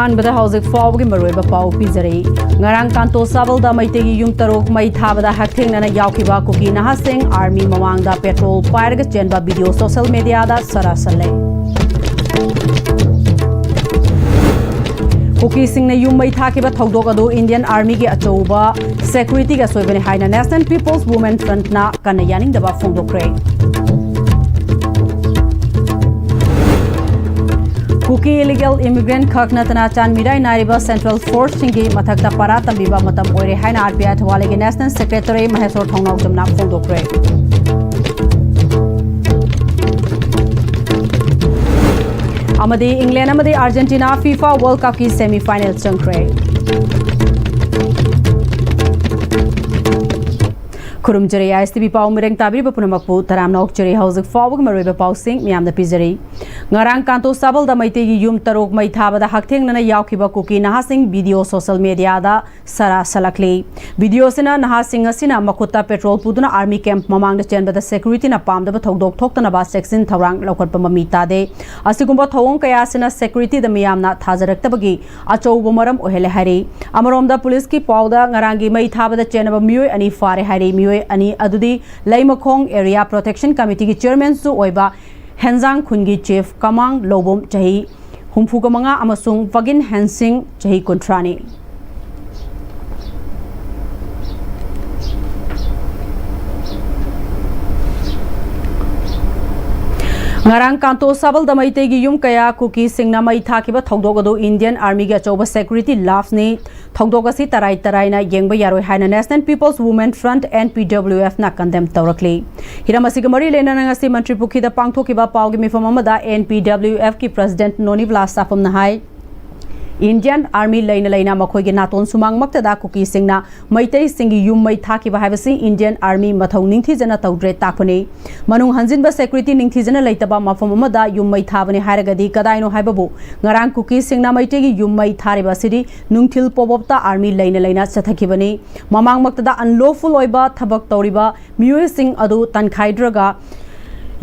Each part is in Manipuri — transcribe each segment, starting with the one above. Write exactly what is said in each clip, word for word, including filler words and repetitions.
ꯑꯍꯥꯟꯕꯗ ꯍꯧꯖꯤꯛ ꯐꯥꯎꯕꯒꯤ ꯃꯔꯨꯑꯣꯏꯕ ꯄꯥꯎ ꯄꯤꯖꯔꯤ꯫ ꯉꯔꯥꯡ ꯀꯥꯟꯇꯣ ꯁꯥꯕꯜꯗ ꯃꯩꯇꯩꯒꯤ ꯌꯨꯝ ꯇꯔꯨꯛ ꯃꯩ ꯊꯥꯕꯗ ꯍꯛꯊꯦꯡꯅꯅ ꯌꯥꯎꯈꯤꯕ ꯀꯨꯀꯤ ꯅꯍꯥꯁꯤꯡ ꯑꯥꯔꯃꯤ ꯃꯃꯥꯡꯗ ꯄꯦꯇ꯭ꯔꯣꯜ ꯄꯥꯏꯔꯒ ꯆꯦꯟꯕ ꯚꯤꯗꯤꯑꯣ ꯁꯣꯁꯦꯜ ꯃꯦꯗꯤꯌꯥꯗ ꯁꯔꯥꯁꯜꯂꯦ꯫ ꯀꯨꯀꯤꯁꯤꯡꯅ ꯌꯨꯝ ꯃꯩ ꯊꯥꯈꯤꯕ ꯊꯧꯗꯣꯛ ꯑꯗꯨ ꯏꯟꯗꯤꯌꯟ ꯑꯥꯔꯃꯤꯒꯤ ꯑꯆꯧꯕ ꯁꯦꯀ꯭ꯌꯨꯔꯤꯇꯤꯒꯤ ꯑꯁꯣꯏꯕꯅꯤ ꯍꯥꯏꯅ National People's Women Front ꯅ ꯀꯟꯅ ꯌꯥꯅꯤꯡꯗꯕ ꯐꯣꯡꯗꯣꯛꯈ꯭ꯔꯦ꯫ ꯀꯨꯀꯤ ꯏꯂꯤꯒꯦꯜ ꯏꯃꯤꯒ꯭ꯔꯦꯟꯠ ꯈꯛ ꯅꯠꯇꯅ ꯆꯥꯟꯃꯤꯔꯥꯏ ꯅꯥꯏꯔꯤꯕ ꯁꯦꯟꯇ꯭ꯔꯦꯜ ꯐꯣꯔꯁꯁꯤꯡꯒꯤ ꯃꯊꯛꯇ ꯄꯔꯥ ꯇꯝꯕꯤꯕ ꯃꯇꯝ ꯑꯣꯏꯔꯦ ꯍꯥꯏꯅ ꯑꯥꯔ ꯄꯤ ꯑꯥꯏ ꯊꯧꯕꯥꯜꯒꯤ ꯅꯦꯁꯅꯦꯜ ꯁꯦꯀ꯭ꯔꯦꯇꯔꯤ ꯃꯍꯦꯁꯣꯔ ꯊꯧꯅꯥꯎꯖꯝꯅ ꯐꯣꯡꯗꯣꯛꯈ꯭ꯔꯦ꯫ ꯑꯃꯗꯤ ꯏꯪꯂꯦꯟ ꯑꯃꯗꯤ ꯑꯥꯔꯖꯦꯟꯇꯤꯅꯥ ꯐꯤꯐꯥ ꯋꯥꯔꯜ ꯀꯞꯀꯤ ꯁꯦꯃꯤ ꯐꯥꯏꯅꯦꯜ ꯆꯪꯈ꯭ꯔꯦ꯫ ꯈꯨꯔꯨꯝꯖꯔꯤ ꯑꯥꯏ ꯑꯦꯁ ꯇꯤ ꯚꯤ ꯄꯥꯎ ꯃꯤꯔꯦꯡ ꯇꯥꯕꯤꯔꯤꯕ ꯄꯨꯝꯅꯃꯛꯄꯨ ꯇꯔꯥꯝꯅ ꯑꯣꯛꯆꯔꯤ꯫ ꯍꯧꯖꯤꯛ ꯐꯥꯎꯕꯒꯤ ꯃꯔꯨꯑꯣꯏꯕ ꯄꯥꯎꯁꯤꯡ ꯃꯤꯌꯥꯝꯗ ꯄꯤꯖꯔꯤ꯫ ꯉꯔꯥꯡ ꯀꯥꯟꯇꯣ ꯁꯥꯕꯜꯗ ꯃꯩꯇꯩꯒꯤ ꯌꯨꯝ ꯇꯔꯨꯛ ꯃꯩ ꯊꯥꯕꯗ ꯍꯛꯊꯦꯡꯅꯅ ꯌꯥꯎꯈꯤꯕ ꯀꯨꯀꯤ ꯅꯍꯥꯁꯤꯡ ꯚꯤꯗꯤꯑꯣ ꯁꯣꯁꯦꯜ ꯃꯦꯗꯤꯌꯥꯗ ꯁꯔꯥ ꯁꯜꯂꯛꯂꯤ꯫ ꯚꯤꯗꯤꯑꯣꯁꯤꯅ ꯅꯍꯥꯁꯤꯡ ꯑꯁꯤꯅ ꯃꯈꯨꯠꯇ ꯄꯦꯇ꯭ꯔꯣꯜ ꯄꯨꯗꯨꯅ ꯑꯥꯔꯃꯤ ꯀꯦꯝꯞ ꯃꯃꯥꯡꯗ ꯆꯦꯟꯕꯗ ꯁꯦꯀ꯭ꯌꯨꯔꯤꯇꯤꯅ ꯄꯥꯝꯗꯕ ꯊꯧꯗꯣꯛ ꯊꯣꯛꯇꯅꯕ ꯆꯦꯛꯁꯤꯟ ꯊꯧꯔꯥꯡ ꯂꯧꯈꯠꯄ ꯃꯃꯤ ꯇꯥꯗꯦ꯫ ꯑꯁꯤꯒꯨꯝꯕ ꯊꯧꯑꯣꯡ ꯀꯌꯥ ꯑꯁꯤꯅ ꯁꯦꯀ꯭ꯌꯨꯔꯤꯇꯤꯗ ꯃꯤꯌꯥꯝꯅ ꯊꯥꯖꯔꯛꯇꯕꯒꯤ ꯑꯆꯧꯕ ꯃꯔꯝ ꯑꯣꯏꯍꯜꯂꯦ ꯍꯥꯏꯔꯤ꯫ ꯑꯃꯔꯣꯝꯗ ꯄꯨꯂꯤꯁꯀꯤ ꯄꯥꯎꯗ ꯉꯔꯥꯡꯒꯤ ꯃꯩ ꯊꯥꯕꯗ ꯆꯦꯟꯅꯕ ꯃꯤꯑꯣꯏ ꯑꯅꯤ ꯐꯥꯔꯦ ꯍꯥꯏꯔꯤ꯫ ꯃꯤꯑꯣꯏ ꯑꯅꯤ ꯑꯗꯨꯗꯤ ꯂꯩꯃꯈꯣꯡ ꯑꯦꯔꯤꯌꯥ ꯄ꯭ꯔꯣꯇꯦꯛꯁꯟ ꯀꯃꯤꯇꯤꯒꯤ ꯆꯤꯌꯔꯃꯦꯟꯁꯨ ꯑꯣꯏꯕ ꯍꯦꯟꯖꯥꯡ ꯈꯨꯟꯒꯤ ꯆꯤꯐ ꯀꯃꯥꯡ ꯂꯧꯕꯝ ꯆꯍꯤ ꯍꯨꯝꯐꯨꯒ ꯃꯉꯥ ꯑꯃꯁꯨꯡ ꯐꯒꯤꯟ ꯍꯦꯟꯁꯤꯡ ꯆꯍꯤ ꯀꯨꯟꯊ꯭ꯔꯥꯅꯤ꯫ ꯉꯔꯥꯡ ꯀꯥꯟꯇꯣ ꯁꯥꯕꯜꯗ ꯃꯩꯇꯩꯒꯤ ꯌꯨꯝ ꯀꯌꯥ ꯀꯨꯀꯤꯁꯤꯡꯅ ꯃꯩ ꯊꯥꯈꯤꯕ ꯊꯧꯗꯣꯛ ꯑꯗꯨ ꯏꯟꯗꯤꯌꯟ ꯑꯥꯔꯃꯤꯒꯤ ꯑꯆꯧꯕ ꯁꯦꯀ꯭ꯌꯨꯔꯤꯇꯤ ꯂꯥꯐꯅꯤ꯫ ꯊꯧꯗꯣꯛ ꯑꯁꯤ ꯇꯔꯥꯏ ꯇꯔꯥꯏꯅ ꯌꯦꯡꯕ ꯌꯥꯔꯣꯏ ꯍꯥꯏꯅ National People's Women Front, N P W F ꯅ ꯀꯟꯗꯦꯝ ꯇꯧꯔꯛꯂꯤ꯫ ꯍꯤꯔꯝ ꯑꯁꯤꯒ ꯃꯔꯤ ꯂꯩꯅꯅ ꯉꯁꯤ ꯃꯟꯇ꯭ꯔꯤ ꯄꯨꯈ꯭ꯔꯤꯗ ꯄꯥꯡꯊꯣꯛꯈꯤꯕ ꯄꯥꯎꯒꯤ ꯃꯤꯐꯝ ꯑꯃꯗ N P W F ꯀꯤ ꯄ꯭ꯔꯁꯤꯗꯦꯟꯠ ꯅꯣꯅꯤꯕꯂꯥ ꯁꯥꯐꯝꯅ ꯍꯥꯏ, ꯏꯟꯗꯤꯌꯟ ꯑꯥꯔꯃꯤ ꯂꯩꯅ ꯂꯩꯅ ꯃꯈꯣꯏꯒꯤ ꯅꯥꯇꯣꯟ ꯁꯨꯃꯥꯡꯃꯛꯇꯗ ꯀꯨꯀꯤꯁꯤꯡꯅ ꯃꯩꯇꯩꯁꯤꯡꯒꯤ ꯌꯨꯝ ꯃꯩ ꯊꯥꯈꯤꯕ ꯍꯥꯏꯕꯁꯤ ꯏꯟꯗꯤꯌꯟ ꯑꯥꯔꯃꯤ ꯃꯊꯧ ꯅꯤꯡꯊꯤꯖꯅ ꯇꯧꯗ꯭ꯔꯦ ꯇꯥꯛꯄꯅꯤ꯫ ꯃꯅꯨꯡ ꯍꯟꯖꯤꯟꯕ ꯁꯦꯀ꯭ꯌꯨꯔꯤꯇꯤ ꯅꯤꯡꯊꯤꯖꯅ ꯂꯩꯇꯕ ꯃꯐꯝ ꯑꯃꯗ ꯌꯨꯝ ꯃꯩ ꯊꯥꯕꯅꯤ ꯍꯥꯏꯔꯒꯗꯤ ꯀꯗꯥꯏꯅꯣ ꯍꯥꯏꯕꯕꯨ ꯉꯔꯥꯡ ꯀꯨꯀꯤꯁꯤꯡꯅ ꯃꯩꯇꯩꯒꯤ ꯌꯨꯝ ꯃꯩ ꯊꯥꯔꯤꯕ ꯑꯁꯤꯗꯤ ꯅꯨꯡꯊꯤꯜ ꯄꯣꯞ ꯑꯞꯇ ꯑꯥꯔꯃꯤ ꯂꯩꯅ ꯂꯩꯅ ꯆꯠꯊꯈꯤꯕꯅꯤ꯫ ꯃꯃꯥꯡꯃꯛꯇꯗ ꯑꯟꯂꯣꯐꯨꯜ ꯑꯣꯏꯕ ꯊꯕꯛ ꯇꯧꯔꯤꯕ ꯃꯤꯑꯣꯏꯁꯤꯡ ꯑꯗꯨ ꯇꯥꯟꯈꯥꯏꯗ꯭ꯔꯒ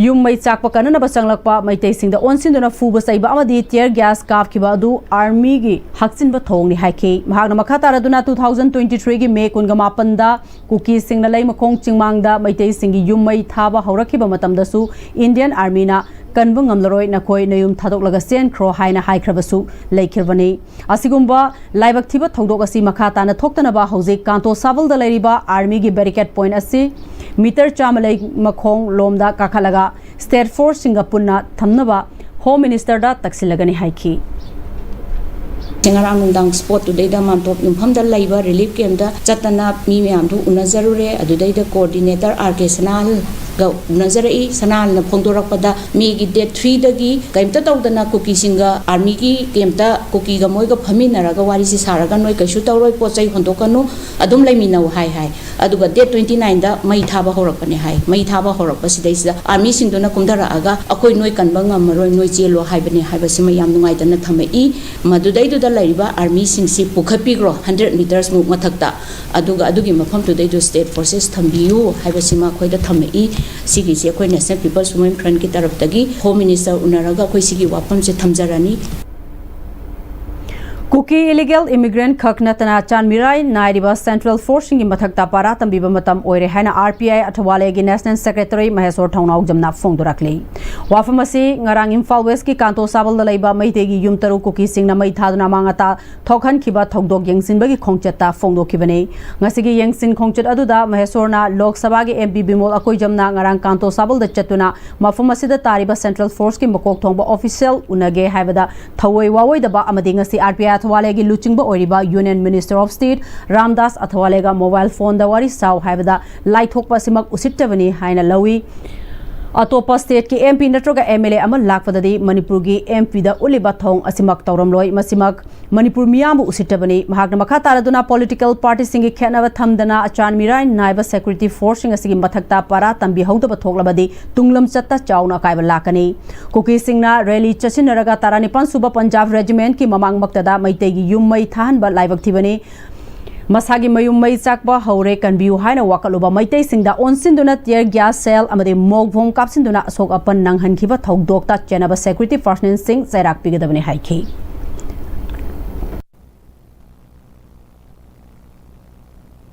ꯌꯨꯝ ꯃꯩ ꯆꯥꯛꯄ ꯀꯟꯅꯅꯕ ꯆꯪꯂꯛꯄ ꯃꯩꯇꯩꯁꯤꯡꯗ ꯑꯣꯟꯁꯤꯟꯗꯨꯅ ꯐꯨꯕ ꯆꯩꯕ ꯑꯃꯗꯤ tear gas ꯀꯥꯞꯈꯤꯕ ꯑꯗꯨ armyꯒꯤ ꯍꯛꯆꯤꯟꯕ ꯊꯧꯑꯣꯡꯅꯤ ꯍꯥꯏꯈꯤ꯫ ꯃꯍꯥꯛꯅ ꯃꯈꯥ ꯇꯥꯔꯗꯨꯅ two thousand twenty-threeꯒꯤ May ꯀꯨꯟꯒ ꯃꯥꯄꯟꯗ ꯀꯨꯀꯤꯁꯤꯡꯅ ꯂꯩꯃꯈꯣꯡ ꯆꯤꯡꯃꯥꯡꯗ ꯃꯩꯇꯩꯁꯤꯡꯒꯤ ꯌꯨꯝ ꯃꯩ ꯊꯥꯕ ꯍꯧꯔꯛꯈꯤꯕ ꯃꯇꯝꯗꯁꯨ Indian armyꯅ "ꯀꯟꯕ ꯉꯝꯂꯔꯣꯏ, ꯅꯈꯣꯏ ꯅꯌꯨꯝ ꯊꯥꯗꯣꯛꯂꯒ ꯆꯦꯟꯈ꯭ꯔꯣ" ꯍꯥꯏꯅ ꯍꯥꯏꯈ꯭ꯔꯕꯁꯨ ꯂꯩꯈꯤꯕꯅꯤ꯫ ꯑꯁꯤꯒꯨꯝꯕ ꯂꯥꯏꯕꯛ ꯊꯤꯕ ꯊꯧꯗꯣꯛ ꯑꯁꯤ ꯃꯈꯥ ꯇꯥꯅ ꯊꯣꯛꯇꯅꯕ ꯍꯧꯖꯤꯛ ꯀꯥꯟꯇꯣ ꯁꯥꯕꯜꯗ ꯂꯩꯔꯤꯕ armyꯒꯤ barricade point ꯑꯁꯤ meter ꯆꯥꯝꯃ ꯂꯩꯃꯈꯣꯡ ꯂꯣꯝꯗ ꯀꯥꯈꯠꯂꯒ state forceꯁꯤꯡꯒ ꯄꯨꯟꯅ ꯊꯝꯅꯕ Home Ministerꯗ ꯇꯛꯁꯤꯜꯂꯒꯅꯤ ꯍꯥꯏꯈꯤ꯫ ꯉꯔꯥꯡ ꯅꯨꯡꯗꯥꯡ spotꯇꯨꯗꯩꯗ ꯃꯥꯟꯇꯣꯞ ꯌꯨꯝꯐꯝꯗ ꯂꯩꯕ relief campꯇ ꯆꯠꯇꯅ ꯃꯤ ꯃꯌꯥꯝꯗꯨ ꯎꯅꯖꯔꯨꯔꯦ꯫ ꯑꯗꯨꯗꯩꯗ coordinator R K ꯁꯅꯥꯍꯜꯒ ꯎꯅꯖꯔꯛꯏ꯫ ꯁꯅꯥꯍꯜꯅ ꯐꯣꯡꯗꯣꯔꯛꯄꯗ Mayꯒꯤ date threeꯗꯒꯤ ꯀꯔꯤꯝꯇ ꯇꯧꯗꯅ ꯀꯨꯀꯤꯁꯤꯡꯒ armyꯒꯤ campꯇ ꯀꯨꯀꯤꯒ ꯃꯣꯏꯒ ꯐꯝꯃꯤꯟꯅꯔꯒ ꯋꯥꯔꯤꯁꯤ ꯁꯥꯔꯒ "ꯅꯣꯏ ꯀꯩꯁꯨ ꯇꯧꯔꯣꯏ, ꯄꯣꯠ ꯆꯩ ꯍꯣꯟꯗꯣꯛꯀꯅꯨ, ꯑꯗꯨꯝ ꯂꯩꯃꯤꯟꯅꯧ" ꯍꯥꯏ ꯍꯥꯏ꯫ ꯑꯗꯨꯒ date twenty nineꯗ ꯃꯩ ꯊꯥꯕ ꯍꯧꯔꯛꯄꯅꯦ ꯍꯥꯏ꯫ ꯃꯩ ꯊꯥꯕ ꯍꯧꯔꯛꯄꯁꯤꯗꯩꯁꯤꯗ armyꯁꯤꯡꯗꯨꯅ ꯀꯨꯝꯊꯔꯛꯑꯒ "ꯑꯩꯈꯣꯏ ꯅꯣꯏ ꯀꯟꯕ ꯉꯝꯃꯔꯣꯏ, ꯅꯣꯏ ꯆꯦꯜꯂꯣ" ꯍꯥꯏꯕꯅꯦ ꯍꯥꯏꯕꯁꯤꯃ ꯌꯥꯝ ꯅꯨꯡꯉꯥꯏꯇꯅ ꯊꯝꯃꯛꯏ꯫ ꯃꯗꯨꯗꯩꯗꯨꯗ ꯂꯩꯔꯤꯕ armyꯁꯤꯡꯁꯤ ꯄꯨꯈꯠꯄꯤꯈ꯭ꯔꯣ hundred metersꯃꯨꯛ ꯃꯊꯛꯇ, ꯑꯗꯨꯒ ꯑꯗꯨꯒꯤ ꯃꯐꯝꯗꯨꯗꯩꯗꯨ state forces ꯊꯝꯕꯤꯌꯨ ꯍꯥꯏꯕꯁꯤꯃ ꯑꯩꯈꯣꯏꯗ ꯊꯝꯃꯛꯏ꯫ ꯁꯤꯒꯤꯁꯤ ꯑꯩꯈꯣꯏ National People's Movement Frontꯀꯤ ꯇꯔꯞꯇꯒꯤ Home Minister ꯎꯅꯔꯒ ꯑꯩꯈꯣꯏ ꯁꯤꯒꯤ ꯋꯥꯐꯝꯁꯦ ꯊꯝꯖꯔꯅꯤ꯫ ꯀꯨꯀꯤ illegal immigrant ꯈꯛ ꯅꯠꯇꯅ ꯆꯥꯟꯃꯤꯔꯥꯏ ꯅꯥꯏꯔꯤꯕ central forceꯁꯤꯡꯒꯤ ꯃꯊꯛꯇ ꯄꯥꯔꯥ ꯇꯝꯕꯤꯕ ꯃꯇꯝ ꯑꯣꯏꯔꯦ ꯍꯥꯏꯅ R P I ꯑꯊꯋꯥꯂꯦꯒꯤ National Secretary ꯃꯍꯦꯁꯣꯔ ꯊꯧꯅꯥꯎꯖꯝꯅ ꯐꯣꯡꯗꯣꯔꯛꯂꯤ꯫ ꯋꯥꯐꯝ ꯑꯁꯤ ꯉꯔꯥꯡ ꯏꯝꯐꯥꯜ Westꯀꯤ ꯀꯥꯟꯇꯣ ꯁꯥꯕꯜꯗ ꯂꯩꯕ ꯃꯩꯇꯩꯒꯤ ꯌꯨꯝ ꯇꯔꯨꯛ ꯀꯨꯀꯤꯁꯤꯡꯅ ꯃꯩ ꯊꯥꯗꯨꯅ ꯑꯃꯥꯡ ꯑꯇꯥ ꯊꯣꯛꯍꯟꯈꯤꯕ ꯊꯧꯗꯣꯛ ꯌꯦꯡꯁꯤꯟꯕꯒꯤ ꯈꯣꯡꯆꯠꯇ ꯐꯣꯡꯗꯣꯛꯈꯤꯕꯅꯤ꯫ ꯉꯁꯤꯒꯤ ꯌꯦꯡꯁꯤꯟ ꯈꯣꯡꯆꯠ ꯑꯗꯨꯗ ꯃꯍꯦꯁꯣꯔꯅ ꯂꯣꯛ ꯁꯚꯥꯒꯤ M P ꯕꯤꯃꯣꯜ ꯑꯀꯣꯏꯖꯝꯅ ꯉꯔꯥꯡ ꯀꯥꯟꯇꯣ ꯁꯥꯕꯜꯗ ꯆꯠꯇꯨꯅ ꯃꯐꯝ ꯑꯁꯤꯗ ꯇꯥꯔꯤꯕ central forceꯀꯤ ꯃꯀꯣꯛ ꯊꯣꯡꯕ official ꯎꯅꯒꯦ ꯍꯥꯏꯕꯗ ꯊꯑꯣꯏ ꯋꯥꯑꯣꯏꯗꯕ ꯑꯃꯗꯤ ꯉꯁꯤ R P I ꯑꯊꯋꯥꯂꯦꯒꯤ ꯂꯨꯆꯤꯡꯕ ꯑꯣꯏꯔꯤꯕ Union Minister of State Ramdas ꯑꯊꯋꯥꯂꯦꯒ mobile phoneꯗ ꯋꯥꯔꯤ ꯁꯥꯎ ꯍꯥꯏꯕꯗ ꯂꯥꯏꯊꯣꯛꯄ ꯑꯁꯤꯃꯛ ꯎꯁꯤꯠꯇꯕꯅꯤ ꯍꯥꯏꯅ ꯂꯧꯏ꯫ ꯑꯇꯣꯞꯄ stateꯀꯤ M P ꯅꯠꯇ꯭ꯔꯒ M L A ꯑꯃ ꯂꯥꯛꯄꯗꯗꯤ ꯃꯅꯤꯄꯨꯔꯒꯤ M Pꯗ ꯎꯠꯂꯤꯕ ꯊꯧꯑꯣꯡ ꯑꯁꯤꯃꯛ ꯇꯧꯔꯝꯂꯣꯏ꯫ ꯃꯁꯤꯃꯛ ꯃꯅꯤꯄꯨꯔ ꯃꯤꯌꯥꯝꯕꯨ ꯎꯁꯤꯠꯇꯕꯅꯤ꯫ ꯃꯍꯥꯛꯅ ꯃꯈꯥ ꯇꯥꯔꯗꯨꯅ political partyꯁꯤꯡꯒꯤ ꯈꯦꯠꯅꯕ ꯊꯝꯗꯅ ꯆꯥꯟꯃꯤꯔꯥꯏ ꯅꯥꯏꯕ security forceꯁꯤꯡ ꯑꯁꯤꯒꯤ ꯃꯊꯛꯇ ꯄꯥꯔꯥ ꯇꯝꯕꯤꯍꯧꯗꯕ ꯊꯣꯛꯂꯕꯗꯤ ꯇꯨꯡꯂꯝꯆꯠꯇ ꯆꯥꯎꯅ ꯑꯀꯥꯏꯕ ꯂꯥꯛꯀꯅꯤ꯫ ꯀꯨꯀꯤꯁꯤꯡꯅ rally ꯆꯠꯁꯤꯟꯅꯔꯒ ꯇꯔꯥꯅꯤꯄꯥꯟ ꯁꯨꯕ Punjab Regimentꯀꯤ ꯃꯃꯥꯡꯃꯛꯇꯗ ꯃꯩꯇꯩꯒꯤ ꯌꯨꯝ ꯃꯩ ꯊꯥꯍꯟꯕ ꯂꯥꯏꯕꯛ ꯊꯤꯕꯅꯤ꯫ ꯃꯁꯥꯒꯤ ꯃꯌꯨꯝ ꯃꯩ ꯆꯥꯛꯄ ꯍꯧꯔꯦ, ꯀꯟꯕꯤꯌꯨ ꯍꯥꯏꯅ ꯋꯥꯀꯠꯂꯨꯕ ꯃꯩꯇꯩꯁꯤꯡꯗ ꯑꯣꯟꯁꯤꯟꯗꯨꯅ tear gas shell ꯑꯃꯗꯤ ꯃꯣꯛ ꯕꯣꯝ ꯀꯥꯞꯁꯤꯟꯗꯨꯅ ꯑꯁꯣꯛ ꯑꯄꯟ ꯅꯪꯍꯟꯈꯤꯕ ꯊꯧꯗꯣꯛꯇ ꯆꯦꯟꯅꯕ security personnel ꯁꯤꯡ ꯆꯩꯔꯥꯛ ꯄꯤꯒꯗꯕꯅꯤ ꯍꯥꯏꯈꯤ꯫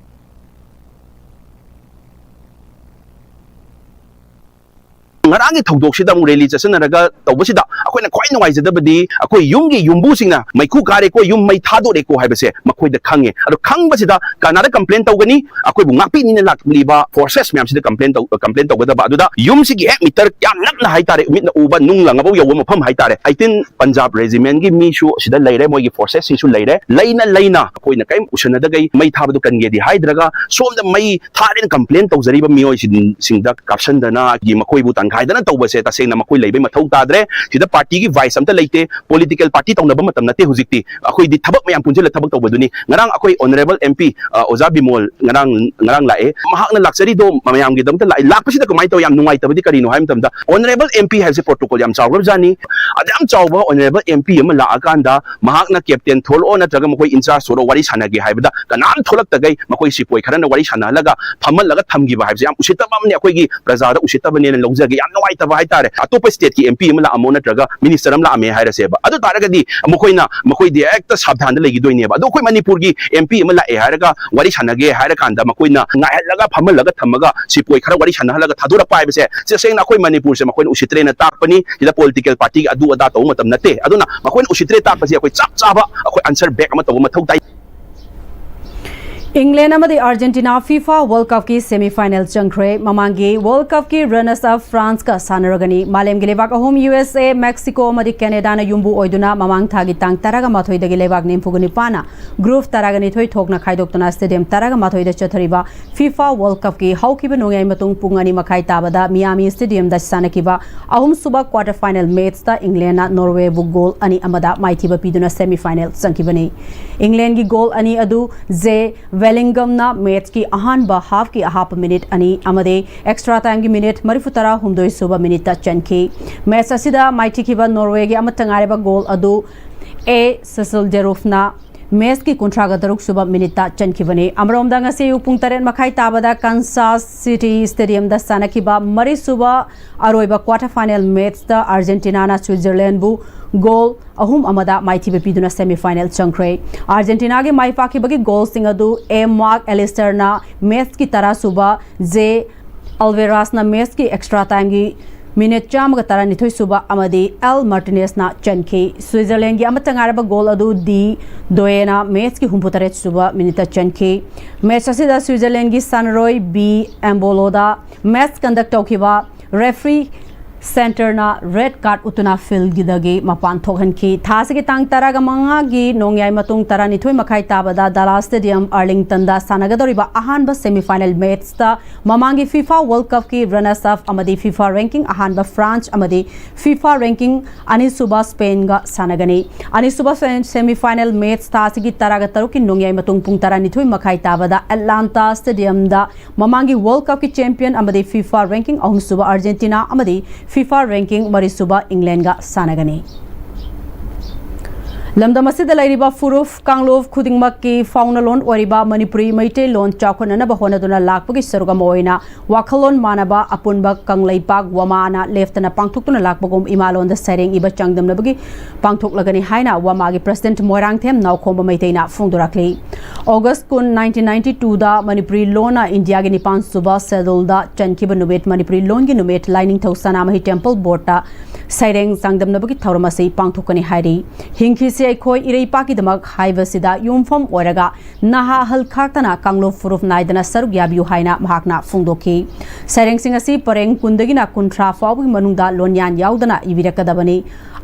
ꯉꯔꯥꯡꯒꯤ ꯊꯧꯗꯣꯛꯁꯤꯗ ꯑꯃꯨꯛ rally ꯆꯠꯁꯤꯟꯅꯔꯒ ꯇꯧꯕꯁꯤꯗ ꯑꯩꯈꯣꯏꯅ ꯈ꯭ꯋꯥꯏ ꯅꯨꯡꯉꯥꯏꯖꯗꯕꯗꯤ ꯑꯩꯈꯣꯏ ꯌꯨꯝꯒꯤ ꯌꯨꯝꯕꯨꯁꯤꯡꯅ ꯃꯩꯈꯨ ꯀꯥꯔꯦꯀꯣ, ꯌꯨꯝ ꯃꯩ ꯊꯥꯗꯣꯔꯦꯀꯣ ꯍꯥꯏꯕꯁꯦ ꯃꯈꯣꯏꯗ ꯈꯪꯉꯦ꯫ ꯑꯗꯣ ꯈꯪꯕꯁꯤꯗ ꯀꯅꯥꯗ complain ꯇꯧꯒꯅꯤ? ꯑꯩꯈꯣꯏꯕꯨ ꯉꯥꯛꯄꯤꯅꯤꯅ ꯂꯥꯛꯂꯤꯕ forces ꯃꯌꯥꯝꯁꯤꯗ complain ꯇꯧ-, complain ꯇꯧꯒꯗꯕ꯫ ꯑꯗꯨꯗ ꯌꯨꯝꯁꯤꯒꯤ ꯍꯦꯛ meter ꯌꯥꯝ ꯅꯛꯅ ꯍꯥꯏꯇꯥꯔꯦ, ꯃꯤꯠꯅ ꯎꯕ ꯅꯨꯡ ꯂꯪꯉꯕ ꯌꯧꯕ ꯃꯐꯝ ꯍꯥꯏꯇꯥꯔꯦ, eighteen Punjab regiment ꯒꯤ ꯃꯤꯁꯨ ꯁꯤꯗ ꯂꯩꯔꯦ, ꯃꯣꯏꯒꯤ forces ꯁꯤꯡꯁꯨ ꯂꯩꯔꯦ꯫ ꯂꯩꯅ ꯂꯩꯅ ꯑꯩꯈꯣꯏꯅ ꯀꯔꯤꯝ ꯎꯁꯟꯅꯗꯈꯩ ꯃꯩ ꯊꯥꯕꯗꯨ ꯀꯟꯒꯦꯗꯤ ꯍꯥꯏꯗ꯭ꯔꯒ ꯁꯣꯝꯗ ꯃꯩ ꯊꯥꯔꯦꯅ complain ꯇꯧꯖꯔꯤꯕ ꯃꯤꯑꯣꯏꯁꯤꯡꯗ ꯀꯥꯞꯁꯟꯗꯅ ꯃꯈꯣꯏꯕꯨ ꯇꯪꯈꯥꯏꯗꯅ ꯇꯧꯕꯁꯦ ꯇꯁꯦꯡꯅ ꯃꯈꯣꯏ ꯂꯩꯕꯩ ꯃꯊꯧ ꯇꯥꯗ꯭ꯔꯦ꯫ ꯁꯤꯗ party ꯒꯤ voice ꯑꯝꯇ ꯂꯩꯇꯦ, political party ꯇꯧꯅꯕ ꯃꯇꯝ ꯅꯠꯇꯦ ꯍꯧꯖꯤꯛꯇꯤ꯫ ꯑꯩꯈꯣꯏꯗꯤ ꯊꯕꯛ ꯃꯌꯥꯝ ꯄꯨꯟꯁꯤꯜꯂ ꯊꯕꯛ ꯇꯧꯕꯗꯨꯅꯤ꯫ ꯉꯔꯥꯡ ꯑꯩꯈꯣꯏ honourable M P, ꯑ, ꯑꯣꯖꯥ ꯕꯤꯃꯣꯜ ꯉꯔꯥꯡ, ꯉꯔꯥꯡ ꯂꯥꯛꯑꯦ꯫ ꯃꯍꯥꯛꯅ ꯂꯥꯛꯆꯔꯤꯗꯣ ꯃꯌꯥꯝꯒꯤꯗꯃꯛꯇ ꯂꯥꯛꯑꯦ꯫ ꯂꯥꯛꯄꯁꯤꯗ ꯀꯃꯥꯏꯅ ꯇꯧꯋꯤ? ꯌꯥꯝ ꯅꯨꯡꯉꯥꯏꯇꯕꯗꯤ ꯀꯔꯤꯅꯣ ꯍꯥꯏꯕ ꯃꯇꯝꯗ, honourable M P ꯍꯥꯏꯕꯁꯦ protocol ꯌꯥꯝ ꯆꯥꯎꯈ꯭ꯔꯕꯖꯥꯠꯅꯤ꯫ ꯑꯗꯨ ꯌꯥꯝ ꯆꯥꯎꯕ honourable M P ꯑꯃ ꯂꯥꯛꯑꯀꯥꯟꯗ ꯃꯍꯥꯛꯅ captain ꯊꯣꯛꯂꯛꯑꯣ ꯅꯠꯇ꯭ꯔꯒ ꯃꯈꯣꯏ in charge ꯊꯣꯛꯂꯛꯑꯣ ꯋꯥꯔꯤ ꯁꯥꯟꯅꯒꯦ ꯍꯥꯏꯕꯗ ꯀꯅꯥꯝ ꯊꯣꯛꯂꯛꯇꯈꯩ ꯃꯈꯣꯏ ꯁꯤꯄꯣꯏ ꯈꯔꯅ ꯋꯥꯔꯤ ꯁꯥꯟꯅꯍꯜꯂꯒ ꯐꯝꯍꯜꯂꯒ ꯊꯝꯈꯤꯕ ꯍꯥꯏꯕꯁꯦ ꯌꯥꯝ ꯎꯁꯤꯠꯇꯕ ꯑꯃꯅꯤ꯫ ꯑꯩꯈꯣꯏꯒꯤ ꯄ꯭ꯔꯖꯥꯗ ꯎꯁꯤꯠꯇꯕꯅꯦꯅ ꯂꯧꯖꯒꯦ꯫ ꯌꯥꯝ ꯅꯨꯡꯉꯥꯏꯇꯕ ꯍꯥꯏꯇꯥꯔꯦ꯫ ꯑꯇꯣꯞꯄ state ꯀꯤ M P ꯑꯃ ꯂꯥꯛꯑꯝꯃꯣ ꯅꯠꯇ꯭ꯔꯒ minister ꯑꯃ ꯂꯥꯛꯑꯝꯃꯦ ꯍꯥꯏꯔꯁꯦꯕ, ꯑꯗꯨ ꯇꯥꯔꯒꯗꯤ ꯃꯈꯣꯏꯅ, ꯃꯈꯣꯏꯗꯤ ꯍꯦꯛꯇ ꯁꯥꯕꯙꯥꯟꯗ ꯂꯩꯈꯤꯗꯣꯏꯅꯦꯕ꯫ ꯑꯗꯣ ꯑꯩꯈꯣꯏ ꯃꯅꯤꯄꯨꯔꯒꯤ M P ꯑꯃ ꯂꯥꯛꯑꯦ ꯍꯥꯏꯔꯒ ꯋꯥꯔꯤ ꯁꯥꯟꯅꯒꯦ ꯍꯥꯏꯔ ꯀꯥꯟꯗ ꯃꯈꯣꯏꯅ ꯉꯥꯏꯍꯜꯂꯒ ꯐꯝꯍꯜꯂꯒ ꯊꯝꯃꯒ ꯁꯤꯄꯣꯏ ꯈꯔ ꯋꯥꯔꯤ ꯁꯥꯟꯅꯍꯜꯂꯒ ꯊꯥꯗꯣꯔꯛꯄ ꯍꯥꯏꯕꯁꯦ ꯇꯁꯦꯡꯅ ꯑꯩꯈꯣꯏ ꯃꯅꯤꯄꯨꯔꯁꯦ ꯃꯈꯣꯏꯅ ꯎꯁꯤꯠꯇ꯭ꯔꯦꯅ ꯇꯥꯛꯄꯅꯤ꯫ ꯁꯤꯗ political party ꯒꯤ ꯑꯗꯨ ꯑꯗꯥ ꯇꯧꯕ ꯃꯇꯝ ꯅꯠꯇꯦ꯫ ꯑꯗꯨꯅ ꯃꯈꯣꯏꯅ ꯎꯁꯤꯠꯇ꯭ꯔꯦ ꯇꯥꯛꯄꯁꯤ ꯑꯩꯈꯣꯏ ꯆꯞ ꯆꯥꯕ ꯑꯩꯈꯣꯏ answer back ꯑꯃ ꯇꯧꯕ ꯃꯊꯧ ꯇꯥꯏ꯫ England ꯑꯃꯗꯤ Argentina FIFA World Cup ꯀꯤ semi final ꯆꯪꯈ꯭ꯔꯦ꯫ ꯃꯃꯥꯡꯒꯤ World Cup ꯀꯤ runners up France ꯀ ꯁꯥꯟꯅꯔꯒꯅꯤ꯫ ꯃꯥꯂꯦꯝꯒꯤ ꯂꯩꯕꯥꯛ ꯑꯍꯨꯝ, U S A, Mexico ꯑꯃꯗꯤ Canada ꯅ ꯌꯨꯝꯕꯨ ꯑꯣꯏꯗꯨꯅ ꯃꯃꯥꯡ ꯊꯥꯒꯤ ꯇꯥꯡ ꯇꯔꯥꯃꯥꯊꯣꯏꯗꯒꯤ ꯂꯩꯕꯥꯛ ꯅꯤꯐꯨꯒ ꯅꯤꯄꯥꯟꯅ group ꯇꯔꯥꯒ ꯅꯤꯊꯣꯏ ꯊꯣꯛꯅ ꯈꯥꯏꯗꯣꯛꯇꯨꯅ stadium ꯇꯔꯥꯒ ꯃꯥꯊꯣꯏꯗ ꯆꯠꯊꯔꯤꯕ FIFA World Cup ꯀꯤ ꯍꯧꯈꯤꯕ ꯅꯣꯡꯌꯥꯏ ꯃꯇꯨꯡ ꯄꯨꯡ ꯑꯅꯤ ꯃꯈꯥꯏ ꯇꯥꯕꯗ Miami Stadium ꯗ ꯁꯥꯟꯅꯈꯤꯕ ꯑꯍꯨꯝꯁꯨꯕ quarter final match ꯇ England ꯅ Norway ꯕꯨ goal ꯑꯅꯤ ꯑꯃꯗ ꯃꯥꯏꯊꯤꯕ ꯄꯤꯗꯨꯅ semi final ꯆꯪꯈꯤꯕꯅꯤ꯫ England ꯒꯤ goal ꯑꯅꯤ ꯑꯗꯨ Jude Bellingham ꯅ match ꯀꯤ ꯑꯍꯥꯟꯕ half ꯀꯤ ꯑꯍꯥꯞꯄ minute ꯑꯅꯤ ꯑꯃꯗꯤ extra time ꯒꯤ minute ꯃꯔꯤꯐꯨ ꯇꯔꯥ ꯍꯨꯝꯗꯣꯏ ꯁꯨꯕ minute ꯇ ꯆꯟꯈꯤ꯫ Match ꯑꯁꯤꯗ ꯃꯥꯏꯊꯤꯈꯤꯕ Norway ꯒꯤ ꯑꯃꯠꯇ ꯉꯥꯏꯔꯕ goal ꯑꯗꯨ A Sissel Deruv ꯅ ꯃꯦꯠꯁꯀꯤ ꯀꯨꯟꯊ꯭ꯔꯥꯒ ꯇꯔꯨꯛ ꯁꯨꯕ ꯃꯤꯅꯤꯠꯇ ꯆꯟꯈꯤꯕꯅꯤ꯫ ꯑꯃꯔꯣꯝꯗ ꯉꯁꯤ ꯑꯌꯨꯛ ꯄꯨꯡ ꯇꯔꯦꯠ ꯃꯈꯥꯏ ꯇꯥꯕꯗ ꯀꯟꯁꯥꯁ ꯁꯤꯇꯤ ꯁ꯭ꯇꯦꯗꯤꯌꯝꯗ ꯁꯥꯟꯅꯈꯤꯕ ꯃꯔꯤꯁꯨꯕ ꯑꯔꯣꯏꯕ ꯀ꯭ꯋꯥꯇꯔ ꯐꯥꯏꯅꯦꯜ ꯃꯦꯠꯁꯇ ꯑꯥꯔꯖꯦꯟꯇꯤꯅꯥꯅ ꯁ꯭ꯋꯤꯠꯖꯔꯂꯦꯟꯕꯨ ꯒꯣꯜ ꯑꯍꯨꯝ ꯑꯃꯗ ꯃꯥꯏꯊꯤꯕ ꯄꯤꯗꯨꯅ ꯁꯦꯃꯤꯐꯥꯏꯅꯦꯜ ꯆꯪꯈ꯭ꯔꯦ꯫ ꯑꯥꯔꯖꯦꯟꯇꯤꯅꯥꯒꯤ ꯃꯥꯏ ꯄꯥꯛꯈꯤꯕꯒꯤ ꯒꯣꯜꯁꯤꯡ ꯑꯗꯨ ꯑꯦ ꯃꯥꯔꯛ ꯑꯦꯂꯤꯁꯇꯔꯅ ꯃꯦꯠꯁꯀꯤ ꯇꯔꯥ ꯁꯨꯕ, ꯖꯦ ꯑꯜꯚꯦꯔꯥꯁꯅ ꯃꯦꯠꯁꯀꯤ ꯑꯦꯛꯁꯇ꯭ꯔꯥ ꯇꯥꯏꯝꯒꯤ ꯃꯤꯅꯤꯠ ꯆꯥꯝꯃꯒ ꯇꯔꯥꯅꯤꯊꯣꯏ ꯁꯨꯕ ꯑꯃꯗꯤ ꯑꯦꯜ ꯃꯥꯔꯇꯤꯅꯦꯁꯅ ꯆꯟꯈꯤ꯫ ꯁ꯭ꯋꯤꯠꯖꯔꯂꯦꯟꯒꯤ ꯑꯃꯠꯇ ꯉꯥꯏꯔꯕ ꯒꯣꯜ ꯑꯗꯨ ꯗꯤ ꯗꯣꯌꯦꯅ ꯃꯦꯠꯁꯀꯤ ꯍꯨꯝꯐꯨꯇꯔꯦꯠ ꯁꯨꯕ ꯃꯤꯅꯤꯠꯇ ꯆꯟꯈꯤ꯫ ꯃꯦꯠꯁ ꯑꯁꯤꯗ ꯁ꯭ꯋꯤꯠꯖꯔꯂꯦꯟꯒꯤ ꯁꯥꯟꯅꯔꯣꯏ ꯕꯤ ꯑꯦꯝꯕꯣꯂꯣꯗ ꯃꯦꯠꯁ ꯀꯟꯗꯛ ꯇꯧꯈꯤꯕ ꯔꯦꯐ꯭ꯔꯤ ꯁꯦꯟꯇꯔꯅ ꯔꯦꯗ ꯀꯥꯔꯗ ꯎꯠꯇꯨꯅ ꯐꯤꯜꯒꯤꯗꯒꯤ ꯃꯄꯥꯟ ꯊꯣꯛꯍꯟꯈꯤ꯫ ꯊꯥ ꯑꯁꯤꯒꯤ ꯇꯥꯡ ꯇꯔꯥꯒ ꯃꯉꯥꯒꯤ ꯅꯣꯡꯌꯥꯏ ꯃꯇꯨꯡ ꯇꯔꯥꯅꯤꯊꯣꯏ ꯃꯈꯥꯏ ꯇꯥꯕꯗ ꯗꯥꯂꯥꯁ ꯁ꯭ꯇꯦꯗꯤꯌꯝ ꯑꯥꯔꯂꯤꯡꯇꯟꯗ ꯁꯥꯟꯅꯒꯗꯧꯔꯤꯕ ꯑꯍꯥꯟꯕ ꯁꯦꯃꯤꯐꯥꯏꯅꯦꯜ ꯃꯦꯠꯁꯇ ꯃꯃꯥꯡꯒꯤ ꯐꯤꯐꯥ ꯋꯥꯔꯜꯗ ꯀꯞꯀꯤ ꯔꯅꯔꯁ ꯑꯞ ꯑꯃꯗꯤ ꯐꯤꯐꯥ ꯔꯦꯡꯀꯤꯡ ꯑꯍꯥꯟꯕ ꯐ꯭ꯔꯥꯟꯁ ꯑꯃꯗꯤ ꯐꯤꯐꯥ ꯔꯦꯡꯀꯤꯡ ꯑꯅꯤꯁꯨꯕ ꯁ꯭ꯄꯦꯟꯒ ꯁꯥꯟꯅꯒꯅꯤ꯫ ꯑꯅꯤꯁꯨꯕ ꯁꯦ-, ꯁꯦꯃꯤꯐꯥꯏꯅꯦꯜ ꯃꯦꯠꯁ ꯊꯥ ꯑꯁꯤꯒꯤ ꯇꯔꯥꯒ ꯇꯔꯨꯛꯀꯤ ꯅꯣꯡꯌꯥꯏ ꯃꯇꯨꯡ ꯄꯨꯡ ꯇꯔꯥꯅꯤꯊꯣꯏ ꯃꯈꯥꯏ ꯇꯥꯕꯗ ꯑꯦꯠꯂꯥꯟꯇꯥ ꯁ꯭ꯇꯦꯗꯤꯌꯝꯗ ꯃꯃꯥꯡꯒꯤ ꯋꯥꯔꯜꯗ ꯀꯞꯀꯤ ꯆꯦꯝꯄꯤꯌꯟ ꯑꯃꯗꯤ ꯐꯤꯐꯥ ꯔꯦꯡꯀꯤꯡ ꯑꯍꯨꯝꯁꯨꯕ ꯑꯥꯔꯖꯦꯟꯇꯤꯅꯥ ꯑꯃꯗꯤ ꯐꯤꯐꯥ ꯔꯦꯡꯀꯤꯡ ꯃꯔꯤꯁꯨꯕ ꯏꯪꯂꯦꯟꯒ ꯁꯥꯟꯅꯒꯅꯤ꯫ ꯂꯝꯗꯝ ꯑꯁꯤꯗ ꯂꯩꯔꯤꯕ ꯐꯨꯔꯨꯞ ꯀꯥꯡꯂꯨꯞ ꯈꯨꯗꯤꯡꯃꯛꯀꯤ ꯐꯥꯎꯅꯂꯣꯟ ꯑꯣꯏꯔꯤꯕ ꯃꯅꯤꯄꯨꯔꯤ ꯃꯩꯇꯩꯂꯣꯟ ꯆꯥꯎꯈꯠꯅꯅꯕ ꯍꯣꯠꯅꯗꯨꯅ ꯂꯥꯛꯄꯒꯤ ꯁꯔꯨꯛ ꯑꯃ ꯑꯣꯏꯅ ꯋꯥꯈꯜꯂꯣꯟ ꯃꯥꯟꯅꯕ ꯑꯄꯨꯟꯕ ꯀꯪꯂꯩꯄꯥꯛ ꯋꯥꯃꯥꯅ ꯂꯦꯞꯇꯅ ꯄꯥꯡꯊꯣꯛꯇꯨꯅ ꯂꯥꯛꯄꯒꯨꯝ ꯏꯃꯥꯂꯣꯟꯗ ꯁꯩꯔꯦꯡ ꯏꯕ ꯆꯥꯡꯗꯝꯅꯕꯒꯤ ꯄꯥꯡꯊꯣꯛꯂꯒꯅꯤ ꯍꯥꯏꯅ ꯋꯥꯃꯥꯒꯤ ꯄ꯭ꯔꯁꯤꯗꯦꯟꯠ ꯃꯣꯏꯔꯥꯡꯊꯦꯝ ꯅꯥꯎꯈꯣꯝꯕ ꯃꯩꯇꯩꯅ ꯐꯣꯡꯗꯣꯔꯛꯂꯤ꯫ ꯑꯣꯒꯁ ꯀꯨꯟ, ꯅꯥꯏꯟꯇꯤꯟ ꯅꯥꯏꯟꯇꯤ ꯇꯨꯗ ꯃꯅꯤꯄꯨꯔꯤ ꯂꯣꯟꯅ ꯏꯟꯗꯤꯌꯥꯒꯤ ꯅꯤꯄꯥꯟ ꯁꯨꯕ ꯁꯦꯗꯨꯜꯗ ꯆꯟꯈꯤꯕ ꯅꯨꯃꯤꯠ ꯃꯅꯤꯄꯨꯔꯤ ꯂꯣꯟꯒꯤ ꯅꯨꯃꯤꯠ ꯂꯥꯏꯅꯤꯡꯊꯧ ꯁꯅꯥꯃꯍꯤ ꯇꯦꯝꯄꯜ ꯕꯣꯔꯗꯇ ꯁꯩꯔꯦꯡ ꯆꯥꯡꯗꯝꯅꯕꯒꯤ ꯊꯧꯔꯝ ꯑꯁꯤ ꯄꯥꯡꯊꯣꯛꯀꯅꯤ ꯍꯥꯏꯔꯤ꯫ ꯍꯤꯡꯈꯤꯁꯤ ꯑꯩꯈꯣꯏ ꯏꯔꯩꯄꯥꯛꯀꯤꯗꯃꯛ ꯍꯥꯏꯕꯁꯤꯗ ꯌꯨꯝꯐꯝ ꯑꯣꯏꯔꯒ ꯅꯍꯥ ꯑꯍꯜ ꯈꯥꯛꯇꯅ ꯀꯥꯡꯂꯨꯞ ꯐꯨꯔꯨꯞ ꯅꯥꯏꯗꯅ ꯁꯔꯨꯛ ꯌꯥꯕꯤꯌꯨ ꯍꯥꯏꯅ ꯃꯍꯥꯛꯅ ꯐꯣꯡꯗꯣꯛꯈꯤ꯫ ꯁꯩꯔꯦꯡꯁꯤꯡ ꯑꯁꯤ ꯄꯔꯦꯡ ꯀꯨꯟꯗꯒꯤꯅ ꯀꯨꯟꯊ꯭ꯔꯥ ꯐꯥꯎꯕꯒꯤ ꯃꯅꯨꯡꯗ ꯂꯣꯟꯌꯥꯟ ꯌꯥꯎꯗꯅ ꯏꯕꯤꯔꯛꯀꯗꯕꯅꯤ꯫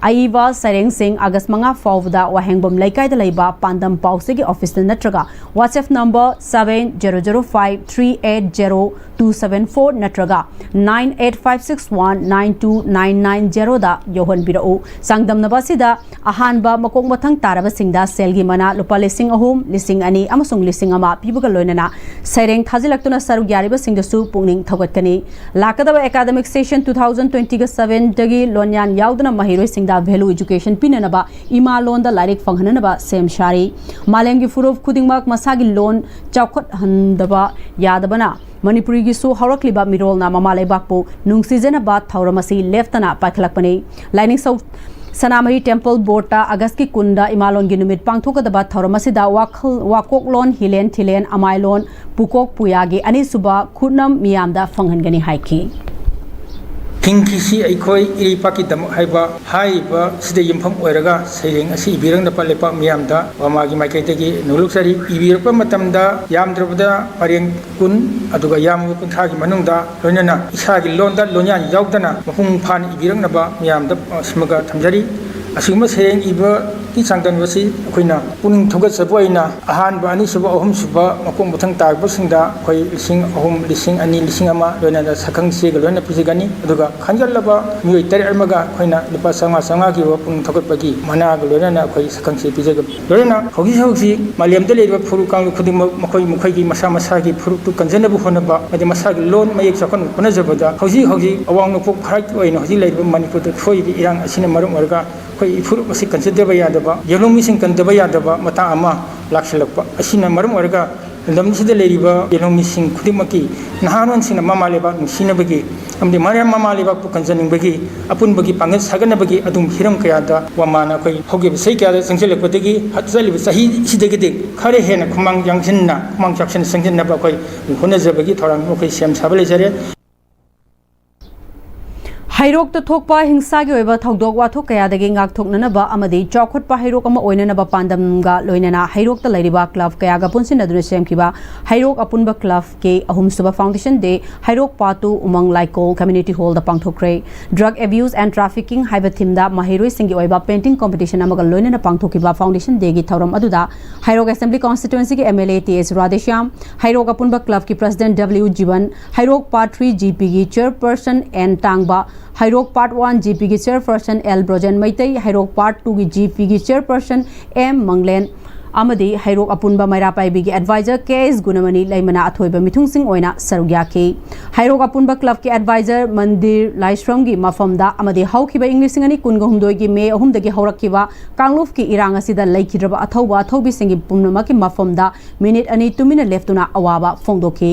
ꯑꯏꯕ ꯁꯩꯔꯦꯡꯁꯤꯡ ꯑꯥꯒꯁ ꯃꯉꯥ ꯐꯥꯎꯕꯗ ꯋꯥꯍꯦꯡꯕꯝ ꯂꯩꯀꯥꯏꯗ ꯂꯩꯕ ꯄꯥꯟꯗꯝ ꯄꯥꯎꯆꯦꯒꯤ ꯑꯣꯐꯤꯁꯇ ꯅꯠꯇ꯭ꯔꯒ WhatsApp number seven zero zero five three eight zero two seven four ꯅꯠꯇ꯭ꯔꯒ nine eight five six one nine two nine nine zeroꯗ ꯌꯧꯍꯟꯕꯤꯔꯛꯎ꯫ ꯆꯥꯡꯗꯝꯅꯕ ꯑꯁꯤꯗ ꯑꯍꯥꯟꯕ ꯃꯀꯣꯛ ꯃꯊꯪ ꯇꯥꯔꯕꯁꯤꯡꯗ ꯁꯦꯜꯒꯤ ꯃꯅꯥ ꯂꯨꯄꯥ ꯂꯤꯁꯤꯡ ꯑꯍꯨꯝ, ꯂꯤꯁꯤꯡ ꯑꯅꯤ ꯑꯃꯁꯨꯡ ꯂꯤꯁꯤꯡ ꯑꯃ ꯄꯤꯕꯒ ꯂꯣꯏꯅꯅ ꯁꯩꯔꯦꯡ ꯊꯥꯖꯤꯜꯂꯛꯇꯨꯅ ꯁꯔꯨꯛ ꯌꯥꯔꯤꯕꯁꯤꯡꯗꯁꯨ ꯄꯨꯛꯅꯤꯡ ꯊꯧꯒꯠꯀꯅꯤ꯫ ꯂꯥꯛꯀꯗꯕ academic session two thousand twenty sevenꯗꯒꯤ ꯂꯣꯟꯌꯥꯟ ꯌꯥꯎꯗꯅ ꯃꯍꯩꯔꯣꯏꯁꯤꯡ ꯗ value education ꯄꯤꯅꯅꯕ ꯏꯃꯥ ꯂꯣꯟꯗ ꯂꯥꯏꯔꯤꯛ ꯐꯪꯍꯟꯅꯅꯕ ꯁꯦꯝ ꯁꯥꯔꯤ꯫ ꯃꯥꯂꯦꯝꯒꯤ ꯐꯨꯔꯨꯞ ꯈꯨꯗꯤꯡꯃꯛ ꯃꯁꯥꯒꯤ ꯂꯣꯟ ꯆꯥꯎꯈꯠꯍꯟꯗꯕ ꯌꯥꯗꯕꯅ ꯃꯅꯤꯄꯨꯔꯤꯒꯤꯁꯨ ꯍꯧꯔꯛꯂꯤꯕ ꯃꯤꯔꯣꯜꯅ ꯃꯃꯥ ꯂꯩꯕꯥꯛꯄꯨ ꯅꯨꯡꯁꯤꯖꯅꯕ ꯊꯧꯔꯝ ꯑꯁꯤ ꯂꯦꯞꯇꯅ ꯄꯥꯏꯈꯠꯂꯛꯄꯅꯤ꯫ ꯂꯥꯏꯅꯤꯡꯊꯧ ꯁꯅꯥꯃꯍꯤ ꯇꯦꯝꯄꯜ ꯕꯣꯔꯗꯇ ꯑꯥꯒꯁꯀꯤ ꯀꯨꯟꯗ ꯏꯃꯥꯂꯣꯟꯒꯤ ꯅꯨꯃꯤꯠ ꯄꯥꯡꯊꯣꯛꯀꯗꯕ ꯊꯧꯔꯝ ꯑꯁꯤꯗ ꯋꯥꯈꯜ, ꯋꯥꯀꯣꯛꯂꯣꯟ, ꯍꯤꯂꯦꯟ ꯊꯤꯂꯦꯟ, ꯑꯃꯥꯏꯂꯣꯟ, ꯄꯨꯀꯣꯛ ꯄꯨꯌꯥꯒꯤ ꯑꯅꯤꯁꯨꯕ ꯈꯨꯠꯅꯝ ꯃꯤꯌꯥꯝꯗ ꯐꯪꯍꯟꯒꯅꯤ ꯍꯥꯏꯈꯤ꯫ ꯍꯤꯡꯈꯤꯁꯤ ꯑꯩꯈꯣꯏ ꯏꯔꯩꯄꯥꯛꯀꯤꯗꯃꯛ ꯍꯥꯏꯕ ꯍꯥꯏꯔꯤꯕ ꯁꯤꯗ ꯌꯨꯝꯐꯝ ꯑꯣꯏꯔꯒ ꯁꯩꯔꯦꯡ ꯑꯁꯤ ꯏꯕꯤꯔꯛꯅꯕ ꯂꯩꯄꯥꯛ ꯃꯤꯌꯥꯝꯗ ꯋꯥꯃꯥꯒꯤ ꯃꯥꯏꯀꯩꯗꯒꯤ ꯅꯣꯂꯨꯛꯆꯔꯤ꯫ ꯏꯕꯤꯔꯛꯄ ꯃꯇꯝꯗ ꯌꯥꯝꯗ꯭ꯔꯕꯗ ꯄꯔꯦꯡ ꯀꯨꯟ, ꯑꯗꯨꯒ ꯌꯥꯝꯃꯕ ꯀꯨꯟꯊ꯭ꯔꯥꯒꯤ ꯃꯅꯨꯡꯗ ꯂꯣꯏꯅꯅ ꯏꯁꯥꯒꯤ ꯂꯣꯟꯗ ꯂꯣꯟꯌꯥꯟ ꯌꯥꯎꯗꯅ ꯃꯄꯨꯡ ꯐꯥꯅ ꯏꯕꯤꯔꯛꯅꯕ ꯃꯤꯌꯥꯝꯗ, ꯑ, ꯁꯤꯃꯒ ꯊꯝꯖꯔꯤ꯫ ꯑꯁꯤꯒꯨꯝꯕ ꯁꯩꯔꯦꯡ ꯏꯕꯒꯤ ꯆꯥꯡꯗꯝꯅꯕ ꯑꯁꯤ ꯑꯩꯈꯣꯏꯅ ꯄꯨꯛꯅꯤꯡ ꯊꯧꯒꯠꯆꯕ ꯑꯣꯏꯅ ꯑꯍꯥꯟꯕ, ꯑꯅꯤꯁꯨꯕ, ꯑꯍꯨꯝꯁꯨꯕ ꯃꯀꯣꯛ ꯃꯊꯪ ꯇꯥꯔꯛꯄꯁꯤꯡꯗ ꯑꯩꯈꯣꯏ ꯂꯤꯁꯤꯡ ꯑꯍꯨꯝ, ꯂꯤꯁꯤꯡ ꯑꯅꯤ, ꯂꯤꯁꯤꯡ ꯑꯃ ꯂꯣꯏꯅꯅ ꯁꯛꯈꯪ ꯆꯦꯒ ꯂꯣꯏꯅ ꯄꯤꯖꯒꯅꯤ꯫ ꯑꯗꯨꯒ ꯈꯟꯒꯠꯂꯕ ꯃꯤꯑꯣꯏ ꯇꯔꯦꯠ ꯑꯃꯒ ꯑꯩꯈꯣꯏꯅ ꯂꯨꯄꯥ ꯆꯥꯝꯃꯉꯥ ꯆꯥꯝꯃꯉꯥꯒꯤ ꯑꯣꯏꯕ ꯄꯨꯛꯅꯤꯡ ꯊꯧꯒꯠꯄꯒꯤ ꯃꯅꯥꯒ ꯂꯣꯏꯅꯅ ꯑꯩꯈꯣꯏ ꯁꯛꯈꯪ ꯆꯦ ꯄꯤꯖꯒꯅꯤ꯫ ꯂꯣꯏꯅꯅ ꯍꯧꯖꯤꯛ ꯍꯧꯖꯤꯛ ꯃꯥꯂꯦꯝꯗ ꯂꯩꯔꯤꯕ ꯐꯨꯔꯨꯞ ꯀꯥꯡꯂꯨꯞ ꯈꯨꯗꯤꯡꯃꯛ ꯃꯈꯣꯏ ꯃꯈꯣꯏꯒꯤ ꯃꯁꯥ ꯃꯁꯥꯒꯤ ꯐꯨꯔꯨꯞꯇꯨ ꯀꯟꯖꯅꯕ ꯍꯣꯠꯅꯕ, ꯑꯃꯗꯤ ꯃꯁꯥꯒꯤ ꯂꯣꯟ ꯃꯌꯦꯛ ꯆꯥꯎꯈꯠꯅꯕ ꯍꯣꯠꯅꯖꯕꯗ ꯍꯧꯖꯤꯛ ꯍꯧꯖꯤꯛ ꯑꯋꯥꯡ ꯅꯣꯡꯄꯣꯛ ꯚꯥꯔꯠꯀꯤ ꯑꯣꯏꯅ ꯍꯧꯖꯤꯛ ꯂꯩꯔꯤꯕ ꯃꯅꯤꯄꯨꯔꯗ ꯊꯣꯛꯏꯕ ꯏꯔꯥꯡ ꯑꯁꯤꯅ ꯃꯔꯝ ꯑꯣꯏꯔꯒ ꯑꯩꯈꯣꯏ ꯏꯐꯨꯔꯨꯞ ꯑꯁꯤ ꯀꯟꯖꯗꯕ ꯌꯥꯗꯕ, ꯌꯦꯜꯍꯧꯃꯤꯁꯤꯡ ꯀꯟꯗꯕ ꯌꯥꯗꯕ ꯃꯇꯥꯡ ꯑꯃ ꯂꯥꯛꯁꯤꯜꯂꯛꯄ ꯑꯁꯤꯅ ꯃꯔꯝ ꯑꯣꯏꯔꯒ ꯂꯝꯁꯤꯗ ꯂꯩꯔꯤꯕ ꯌꯦꯜꯍꯧꯃꯤꯁꯤꯡ ꯈꯨꯗꯤꯡꯃꯛꯀꯤ ꯅꯍꯥꯔꯣꯟꯁꯤꯡꯅ ꯃꯃꯥ ꯂꯩꯕꯥꯛ ꯅꯨꯡꯁꯤꯅꯕꯒꯤ ꯑꯃꯗꯤ ꯃꯔꯝ ꯃꯃꯥ ꯂꯩꯕꯥꯛꯄꯨ ꯀꯟꯖꯅꯤꯡꯕꯒꯤ ꯑꯄꯨꯟꯕꯒꯤ ꯄꯥꯡꯒꯜ ꯁꯥꯒꯠꯅꯕꯒꯤ ꯑꯗꯨꯝ ꯍꯤꯔꯝ ꯀꯌꯥꯗ ꯋꯥꯃꯥꯅ ꯑꯩꯈꯣꯏ ꯍꯧꯈꯤꯕ ꯆꯍꯤ ꯀꯌꯥꯗ ꯆꯪꯁꯤꯜꯂꯛꯄꯗꯒꯤ ꯆꯠꯂꯤꯕ ꯆꯍꯤꯁꯤꯗꯒꯤꯗꯤ ꯈꯔ ꯍꯦꯟꯅ ꯈꯨꯃꯥꯡ ꯌꯥꯡꯁꯤꯟꯅ, ꯈꯨꯃꯥꯡ ꯆꯥꯎꯁꯤꯟꯅ ꯆꯪꯁꯤꯟꯅꯕ ꯑꯩꯈꯣꯏ ꯍꯣꯠꯅꯖꯕꯒꯤ ꯊꯧꯔꯥꯡ ꯑꯩꯈꯣꯏ ꯁꯦꯝ ꯁꯥꯕ ꯂꯩꯖꯔꯦ꯫ ꯍꯩꯔꯣꯛꯇ ꯊꯣꯛꯄ ꯍꯤꯡꯁꯥꯒꯤ ꯑꯣꯏꯕ ꯊꯧꯗꯣꯛ ꯋꯥꯊꯣꯛ ꯀꯌꯥꯗꯒꯤ ꯉꯥꯛꯊꯣꯛꯅꯅꯕ ꯑꯃꯗꯤ ꯆꯥꯎꯈꯠꯄ ꯍꯩꯔꯣꯛ ꯑꯃ ꯑꯣꯏꯅꯅꯕ ꯄꯥꯟꯗꯝꯒ ꯂꯣꯏꯅꯅ ꯍꯩꯔꯣꯛꯇ ꯂꯩꯔꯤꯕ ꯀ꯭ꯂꯕ ꯀꯌꯥꯒ ꯄꯨꯟꯁꯤꯟꯅꯗꯨꯅ ꯁꯦꯝꯈꯤꯕ ꯍꯩꯔꯣꯛ ꯑꯄꯨꯟꯕ ꯀ꯭ꯂꯕꯀꯤ ꯑꯍꯨꯝꯁꯨꯕ foundation day ꯍꯩꯔꯣꯛ part two ꯎꯃꯪ ꯂꯥꯏꯀꯣꯜ community hall the ꯄꯥꯡꯊꯣꯛꯈ꯭ꯔꯦ꯫ Drug abuse and trafficking ꯍꯥꯏꯕ theme ꯗ ꯃꯍꯩꯔꯣꯏꯁꯤꯡꯒꯤ ꯑꯣꯏꯕ painting competition ꯑꯃꯒ ꯂꯣꯏꯅꯅ ꯄꯥꯡꯊꯣꯛꯈꯤꯕ foundation day ꯒꯤ ꯊꯧꯔꯝ ꯑꯗꯨꯗ ꯍꯩꯔꯣꯛ Assembly Constituency ꯒꯤ M L A T S Radheshyam, ꯍꯩꯔꯣꯛ ꯑꯄꯨꯟꯕ ꯀ꯭ꯂꯕꯀꯤ president W ꯖꯤꯕꯟ, ꯍꯩꯔꯣꯛ part three G P ꯒꯤ chairperson N ꯇꯥꯡꯕ, ꯍꯩꯔꯣꯛ part one G P ꯒꯤ chairperson L ꯕ꯭ꯔꯣꯖꯦꯟ ꯃꯩꯇꯩ, ꯍꯩꯔꯣꯛ part two ꯒꯤ G P ꯒꯤ chairperson M ꯃꯪꯂꯦꯟ, ꯑꯃꯗꯤ ꯍꯩꯔꯣꯛ ꯑꯄꯨꯟꯕ ꯃꯩꯔꯥ ꯄꯥꯏꯕꯤꯒꯤ ꯑꯦꯗꯚꯥꯏꯖꯔ ꯀꯦ ꯑꯦꯁ ꯒꯨꯅꯃꯅꯤ ꯂꯩꯃꯅ ꯑꯊꯣꯏꯕ ꯃꯤꯊꯨꯡꯁꯤꯡ ꯑꯣꯏꯅ ꯁꯔꯨꯛ ꯌꯥꯈꯤ꯫ ꯍꯩꯔꯣꯛ ꯑꯄꯨꯟꯕ ꯀ꯭ꯂꯕꯀꯤ ꯑꯦꯗꯚꯥꯏꯖꯔ ꯃꯟꯗꯤꯔ ꯂꯥꯏꯁ꯭ꯔꯝꯒꯤ ꯃꯐꯝꯗ ꯑꯃꯗꯤ ꯍꯧꯈꯤꯕ ꯏꯪ ꯂꯤꯁꯤꯡ ꯑꯅꯤ ꯀꯨꯟꯒ ꯍꯨꯝꯗꯣꯏꯒꯤ ꯃꯦ ꯑꯍꯨꯝꯗꯒꯤ ꯍꯧꯔꯛꯈꯤꯕ ꯀꯥꯡꯂꯨꯞꯀꯤ ꯏꯔꯥꯡ ꯑꯁꯤꯗ ꯂꯩꯈꯤꯗ꯭ꯔꯕ ꯑꯊꯧꯕ ꯑꯊꯧꯕꯤꯁꯤꯡꯒꯤ ꯄꯨꯝꯅꯃꯛꯀꯤ ꯃꯐꯝꯗ ꯃꯤꯅꯤꯠ ꯑꯅꯤ ꯇꯨꯃꯤꯟꯅ ꯂꯦꯞꯇꯨꯅ ꯑꯋꯥꯕ ꯐꯣꯡꯗꯣꯛꯈꯤ꯫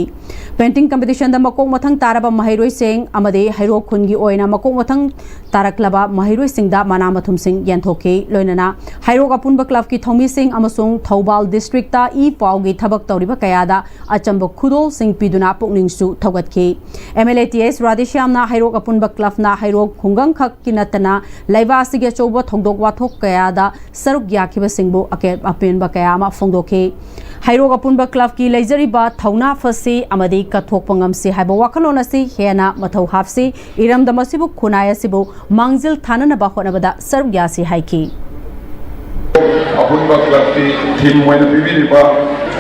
ꯄꯦꯟꯇꯤꯡ ꯀꯝꯄꯤꯇꯤꯁꯟꯗ ꯃꯀꯣꯛ ꯃꯊꯪ ꯇꯥꯔꯕ ꯃꯍꯩꯔꯣꯏꯁꯤꯡ ꯑꯃꯗꯤ ꯍꯩꯔꯣꯛ ꯈꯨꯟꯒꯤ ꯑꯣꯏꯅ ꯃꯀꯣꯛ ꯃꯊꯪ ꯇꯥꯔꯛꯂꯕ ꯃꯍꯩꯔꯣꯏꯁꯤꯡꯗ ꯃꯅꯥ ꯃꯊꯨꯝꯁꯤꯡ ꯌꯦꯟꯊꯣꯛꯈꯤ꯫ ꯂꯣꯏꯅꯅ ꯍꯩꯔꯣꯛ ꯑꯄꯨꯟꯕ ꯀ꯭ꯂꯕꯀꯤ ꯊꯧꯃꯤꯁꯤꯡ ꯑꯃꯁꯨꯡ ꯊꯧꯕꯥꯜ ꯗꯤꯁꯇ꯭ꯔꯤꯛꯇ ꯏ ꯄꯥꯎꯒꯤ ꯊꯕꯛ ꯇꯧꯔꯤꯕ ꯀꯌꯥꯗ ꯑꯆꯝꯕ ꯈꯨꯗꯣꯜꯁꯤꯡ ꯄꯤꯗꯨꯅ ꯄꯨꯛꯅꯤꯡꯁꯨ ꯊꯧꯒꯠꯈꯤ꯫ ꯑꯦꯝ ꯑꯦꯜ ꯑꯦ ꯇꯤ ꯑꯦꯁ ꯔꯥꯙꯦꯁ꯭ꯌꯥꯝꯅ ꯍꯩꯔꯣꯛ ꯑꯄꯨꯟꯕ ꯀ꯭ꯂꯕꯅ ꯍꯩꯔꯣꯛ ꯈꯨꯡꯒꯪꯈꯛꯀꯤ ꯅꯠꯇꯅ ꯂꯩꯕꯥꯛ ꯑꯁꯤꯒꯤ ꯑꯆꯧꯕ ꯊꯧꯗꯣꯛ ꯋꯥꯊꯣꯛ ꯀꯌꯥꯗ ꯁꯔꯨꯛ ꯌꯥꯈꯤꯕꯁꯤꯡꯕꯨ ꯑꯀꯦ-, ꯑꯄꯦꯟꯕ ꯀꯌꯥ ꯑꯃ ꯐꯣꯡꯗꯣꯛꯈꯤ꯫ ꯍꯩꯔꯣꯛ ꯑꯄꯨꯟꯕ ꯀ꯭ꯂꯕꯀꯤ ꯂꯩꯖꯔꯤꯕ ꯊꯧꯅꯥ ꯐꯁꯤ ꯑꯃꯗꯤ ꯀꯠꯊꯣꯛꯄ ꯉꯝꯁꯤ ꯍꯥꯏꯕ ꯋꯥꯈꯜꯂꯣꯟ ꯑꯁꯤ ꯍꯦꯟꯅ ꯃꯊꯧ ꯍꯥꯞꯁꯤ, ꯏꯔꯝꯗꯝ ꯑꯁꯤꯕꯨ, ꯈꯨꯟꯅꯥꯏ ꯑꯁꯤꯕꯨ ꯃꯥꯡꯖꯤꯜ ꯊꯥꯅꯅꯕ ꯍꯣꯠꯅꯕꯗ ꯁꯔꯨꯛ ꯌꯥꯁꯤ ꯍꯥꯏꯈꯤ꯫ ꯑꯄꯨꯟꯕ ꯀ꯭ꯂꯕꯀꯤ ꯊꯤꯝ ꯑꯣꯏꯅ ꯄꯤꯕꯤꯔꯤꯕ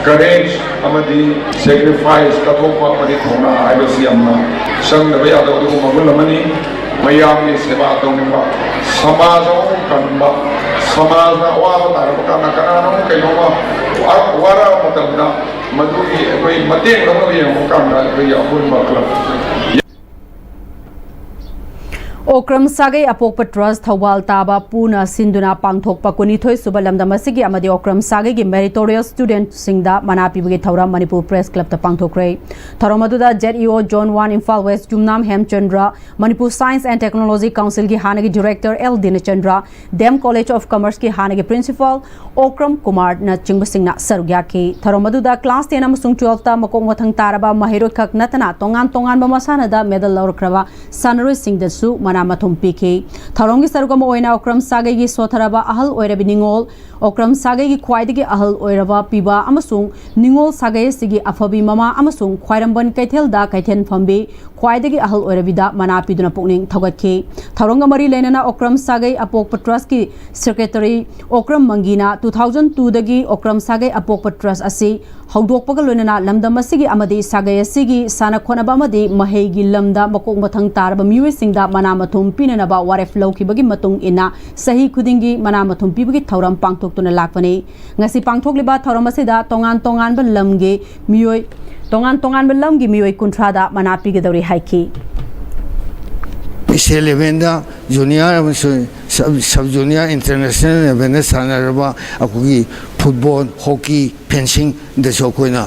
ꯀꯔꯦꯖ ꯑꯃꯗꯤ ꯁꯦꯀ꯭ꯔꯤꯐꯥꯏꯁ, ꯀꯠꯊꯣꯛꯄ ꯑꯃꯗꯤ ꯊꯧꯅꯥ ꯍꯥꯏꯕꯁꯤ ꯌꯥꯝꯅ ꯆꯪꯗꯕ ꯌꯥꯗꯕ ꯑꯗꯨꯒꯨꯝꯕ ꯃꯒꯨꯟ ꯑꯃꯅꯤ꯫ ꯃꯌꯥꯝꯒꯤ ꯁꯦꯕꯥ ꯇꯧꯅꯤꯡꯕ, ꯁꯃꯥꯖ ꯑꯃꯕꯨ ꯀꯟꯕ, ꯁꯃꯥꯖꯅ ꯑꯋꯥꯕ ꯇꯥꯔꯛꯄ ꯀꯥꯟꯗ ꯀꯅꯥꯅꯣꯝ ꯀꯩꯅꯣꯝꯃ ꯋꯥ-, ꯋꯥꯔꯛꯑ ꯃꯇꯝꯗ ꯃꯗꯨꯒꯤ ꯑꯩꯈꯣꯏ ꯃꯇꯦꯡ ꯂꯧꯅꯕ ꯌꯦꯡꯕ ꯀꯥꯟꯗ ꯑꯩꯈꯣꯏꯒꯤ ꯑꯄꯨꯟꯕ ꯀ꯭ꯂꯕ ꯑꯣꯀ꯭ꯔꯝ ꯁꯥꯒꯩ ꯑꯄꯣꯛꯄ ꯇ꯭ꯔꯁ ꯊꯧꯕꯥꯜ ꯇꯥꯕ ꯄꯨꯅ ꯁꯤꯟꯗꯨꯅ ꯄꯥꯡꯊꯣꯛꯄ ꯀꯨꯟꯅꯤꯊꯣꯏ ꯁꯨꯕ ꯂꯝꯗꯝ ꯑꯁꯤꯒꯤ ꯑꯃꯗꯤ ꯑꯣꯀ꯭ꯔꯝ ꯁꯥꯒꯩꯒꯤ ꯃꯦꯔꯤꯇꯣꯔꯤꯌꯁ ꯁ꯭ꯇꯨꯗꯦꯟꯠꯁꯤꯡꯗ ꯃꯅꯥ ꯄꯤꯕꯒꯤ ꯊꯧꯔꯝ ꯃꯅꯤꯄꯨꯔ ꯄ꯭ꯔꯦꯁ ꯀ꯭ꯂꯕꯇ ꯄꯥꯡꯊꯣꯛꯈ꯭ꯔꯦ꯫ ꯊꯧꯔꯝ ꯑꯗꯨꯗ Z E O zone one Imphal west Yumnam Hemchandra, Manipur science and technology ꯀꯥꯎꯟꯁꯤꯜꯒꯤ ꯍꯥꯟꯅꯒꯤ director L Dinachandra, DM college of ꯀꯃꯔꯁꯀꯤ ꯍꯥꯟꯅꯒꯤ ꯄ꯭ꯔꯤꯟꯁꯤꯄꯥꯜ ꯑꯣꯀ꯭ꯔꯝ ꯀꯨꯃꯥꯔꯅꯆꯤꯡꯕꯁꯤꯡꯅ ꯁꯔꯨꯛ ꯌꯥꯈꯤ꯫ ꯊꯧꯔꯝ ꯑꯗꯨꯗ ꯀ꯭ꯂꯥꯁ ꯇꯦꯟ ꯑꯃꯁꯨꯡ ꯇꯨꯋꯦꯜꯐꯇ ꯃꯀꯣꯛ ꯃꯊꯪ ꯇꯥꯔꯕ ꯃꯍꯩꯔꯣꯏꯈꯛ ꯅꯠꯇꯅ ꯇꯣꯉꯥꯟ ꯇꯣꯉꯥꯟꯕ ꯃꯁꯥꯟꯅꯗ ꯃꯦꯗꯜ ꯂꯧꯔꯛꯈ꯭ꯔꯕ ꯁꯥꯟꯅꯔꯣꯏꯁꯤꯡꯗꯁꯨ ꯃꯅꯥ ꯃꯊꯨꯝ ꯄꯤꯈꯤ꯫ ꯊꯧꯔꯝꯒꯤ ꯁꯔꯨꯛ ꯑꯃ ꯑꯣꯏꯅ ꯑꯣꯀ꯭ꯔꯝ ꯁꯥꯒꯩꯒꯤ ꯁꯣꯊꯔꯕ ꯑꯍꯜ ꯑꯣꯏꯔꯕꯤ ꯅꯤꯉꯣꯜ, ꯑꯣꯀ꯭ꯔꯝ ꯁꯥꯒꯩꯒꯤ ꯈ꯭ꯋꯥꯏꯗꯒꯤ ꯑꯍꯜ ꯑꯣꯏꯔꯕ ꯄꯤꯕ ꯑꯃꯁꯨꯡ ꯅꯤꯉꯣꯜ ꯁꯥꯒꯩ ꯑꯁꯤꯒꯤ ꯑꯐꯕꯤ ꯃꯃꯥ ꯑꯃꯁꯨꯡ ꯈ꯭ꯋꯥꯏꯔꯝꯕꯟ ꯀꯩꯊꯦꯜꯗ ꯀꯩꯊꯦꯜ ꯐꯝꯕꯤ ꯈ꯭ꯋꯥꯏꯗꯒꯤ ꯑꯍꯜ ꯑꯣꯏꯔꯕꯤꯗ ꯃꯅꯥ ꯄꯤꯗꯨꯅ ꯄꯨꯛꯅꯤꯡ ꯊꯧꯒꯠꯈꯤ꯫ ꯊꯧꯔꯝꯒ ꯃꯔꯤ ꯂꯩꯅꯅ ꯑꯣꯀ꯭ꯔꯝ ꯁꯥꯒꯩ ꯑꯄꯣꯛꯄ ꯇ꯭ꯔꯁꯀꯤ ꯁꯦꯀ꯭ꯔꯦꯇꯔꯤ ꯑꯣꯀ꯭ꯔꯝ ꯃꯪꯒꯤꯅ ꯇꯨ ꯊꯥꯎꯖꯟ ꯇꯨꯗꯒꯤ ꯑꯣꯀ꯭ꯔꯝ ꯁꯥꯒꯩ ꯑꯄꯣꯛꯄ ꯇ꯭ꯔꯁ ꯑꯁꯤ ꯍꯧꯗꯣꯛꯄꯒ ꯂꯣꯏꯅꯅ ꯂꯝꯗꯝ ꯑꯁꯤꯒꯤ ꯑꯃꯗꯤ ꯁꯥꯒꯩ ꯑꯁꯤꯒꯤ ꯁꯥꯟꯅ ꯈꯣꯠꯅꯕ ꯑꯃꯗꯤ ꯃꯍꯩꯒꯤ ꯂꯝꯗ ꯃꯀꯣꯛ ꯃꯊꯪ ꯇꯥꯔꯕ ꯃꯤꯑꯣꯏꯁꯤꯡꯗ ꯃꯅꯥ ꯃꯊꯨꯝ ꯄꯤꯅꯅꯕ ꯋꯥꯔꯦꯞ ꯇꯧꯈꯤꯕꯒꯤ ꯃꯇꯨꯡ ꯏꯟꯅ ꯆꯍꯤ ꯈꯨꯗꯤꯡꯒꯤ ꯃꯅꯥ ꯃꯊꯨꯝ ꯄꯤꯕꯒꯤ ꯊꯧꯔꯝ ꯄꯥꯡꯊꯣꯛꯇꯨꯅ ꯂꯥꯛꯄꯅꯤ꯫ ꯉꯁꯤ ꯄꯥꯡꯊꯣꯛꯂꯤꯕ ꯊꯧꯔꯝ ꯑꯁꯤꯗ ꯇꯣꯉꯥꯟ ꯇꯣꯉꯥꯟꯕ ꯂꯝꯒꯤ ꯃꯤꯑꯣꯏ ꯇꯣꯉꯥꯟ ꯇꯣꯉꯥꯟꯕ ꯂꯝꯒꯤ ꯃꯤꯑꯣꯏ ꯀꯨꯟꯊ꯭ꯔꯥꯗ ꯃꯅꯥ ꯄꯤꯒꯗꯧꯔꯤ ꯍꯥꯏꯈꯤ꯫ ꯏꯁꯇꯦꯠ ꯂꯦꯚꯦꯜꯗ ꯖꯨꯅꯤꯌꯔ ꯑꯃꯁꯨꯡ ꯁꯕ ꯖꯨꯅꯤꯌꯔ ꯏꯟꯇꯔꯅꯦꯁꯅꯦꯜ ꯂꯦꯚꯦꯜꯗ ꯁꯥꯟꯅꯔꯕ ꯑꯩꯈꯣꯏꯒꯤ ꯐꯨꯠꯕꯣꯜ, ꯍꯣꯀꯤ, ꯐꯦꯟꯁꯤꯡꯗꯁꯨ ꯑꯩꯈꯣꯏꯅ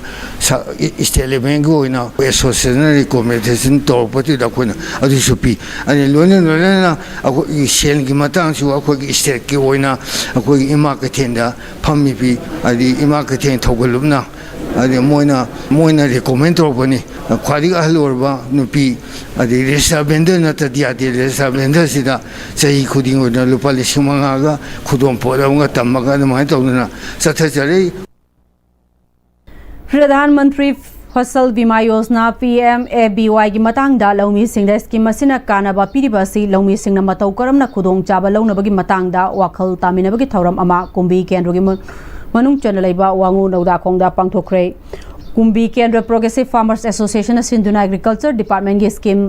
ꯏꯁꯇꯦꯠ ꯂꯦꯚꯦꯜꯒꯤ ꯑꯣꯏꯅ ꯑꯦꯁꯣꯁꯤꯌꯦꯁꯟꯅ ꯔꯤꯀꯣꯃꯦꯟꯗꯦꯁꯟ ꯇꯧꯔꯛꯄꯗꯨꯗ ꯑꯩꯈꯣꯏꯅ ꯑꯗꯨꯁꯨ ꯄꯤ꯫ ꯑꯗꯩ ꯂꯣꯏꯅ ꯂꯣꯏꯅꯅ ꯑꯩꯈꯣꯏꯒꯤ ꯁꯦꯜꯒꯤ ꯃꯇꯥꯡꯁꯨ ꯑꯩꯈꯣꯏꯒꯤ ꯏꯁꯇꯦꯠꯀꯤ ꯑꯣꯏꯅ ꯑꯩꯈꯣꯏꯒꯤ ꯏꯃꯥ ꯀꯩꯊꯦꯜꯗ ꯐꯝꯃꯤꯕꯤ, ꯍꯥꯏꯗꯤ ꯏꯃꯥ ꯀꯩꯊꯦꯜ ꯊꯧꯒꯜꯂꯨꯞꯅ, ꯍꯥꯏꯗꯤ ꯃꯣꯏꯅ ꯃꯣꯏꯅ ꯔꯤꯀꯣꯃꯦꯟ ꯇꯧꯔꯛꯄꯅꯤ꯫ ꯈ꯭ꯋꯥꯏꯗꯒꯤ ꯑꯍꯜ ꯑꯣꯏꯔꯕ ꯅꯨꯄꯤ, ꯑꯗꯩ ꯔꯦꯖꯤꯁꯇꯥꯔ ꯕꯦꯟꯗꯔ ꯅꯠꯇ꯭ꯔꯗꯤ ꯌꯥꯗꯦ꯫ ꯔꯦꯖꯤꯁꯇꯥꯔ ꯕꯦꯟꯗꯔꯁꯤꯗ ꯆꯍꯤ ꯈꯨꯗꯤꯡ ꯑꯣꯏꯅ ꯂꯨꯄꯥ ꯂꯤꯁꯤꯡ ꯃꯉꯥꯒ ꯈꯨꯗꯣꯜꯄꯣꯠ ꯑꯃꯒ ꯇꯝꯃꯒ ꯑꯗꯨꯃꯥꯏꯅ ꯇꯧꯗꯅ ꯆꯠꯊꯖꯔꯤ꯫ Pradhan Mantri Fasal Bima Yojana, P M F B ꯋꯥꯏꯒꯤ ꯃꯇꯥꯡꯗ ꯂꯧꯃꯤꯁꯤꯡꯗ ꯁ꯭ꯀꯤꯝ ꯑꯁꯤꯅ ꯀꯥꯟꯅꯕ ꯄꯤꯔꯤꯕ ꯑꯁꯤ ꯂꯧꯃꯤꯁꯤꯡꯅ ꯃꯇꯧ ꯀꯔꯝꯅ ꯈꯨꯗꯣꯡꯆꯥꯕ ꯂꯧꯅꯕꯒꯤ ꯃꯇꯥꯡꯗ ꯋꯥꯈꯜ ꯇꯥꯃꯤꯟꯅꯕꯒꯤ ꯊꯧꯔꯝ ꯑꯃ ꯀꯨꯝꯕꯤ ꯀꯦꯟꯗ꯭ꯔꯒꯤ ꯃ-, ꯃꯅꯨꯡ ꯆꯟꯅ ꯂꯩꯕ ꯋꯥꯉꯨ ꯅꯧꯗꯥꯈꯣꯡꯗ ꯄꯥꯡꯊꯣꯛꯈ꯭ꯔꯦ꯫ ꯀꯨꯝꯕꯤ ꯀꯦꯟꯗ꯭ꯔ ꯄ꯭ꯔꯣꯒ꯭ꯔꯦꯁꯤꯚ ꯐꯥꯔꯃꯔꯁ ꯑꯦꯁꯣꯁꯤꯌꯦꯁꯟꯅ ꯁꯤꯟꯗꯨꯅ ꯑꯦꯒ꯭ꯔꯤꯀꯜꯆꯔ ꯗꯤꯄꯥꯔꯠꯃꯦꯟꯒꯤ ꯁ꯭ꯀꯤꯝ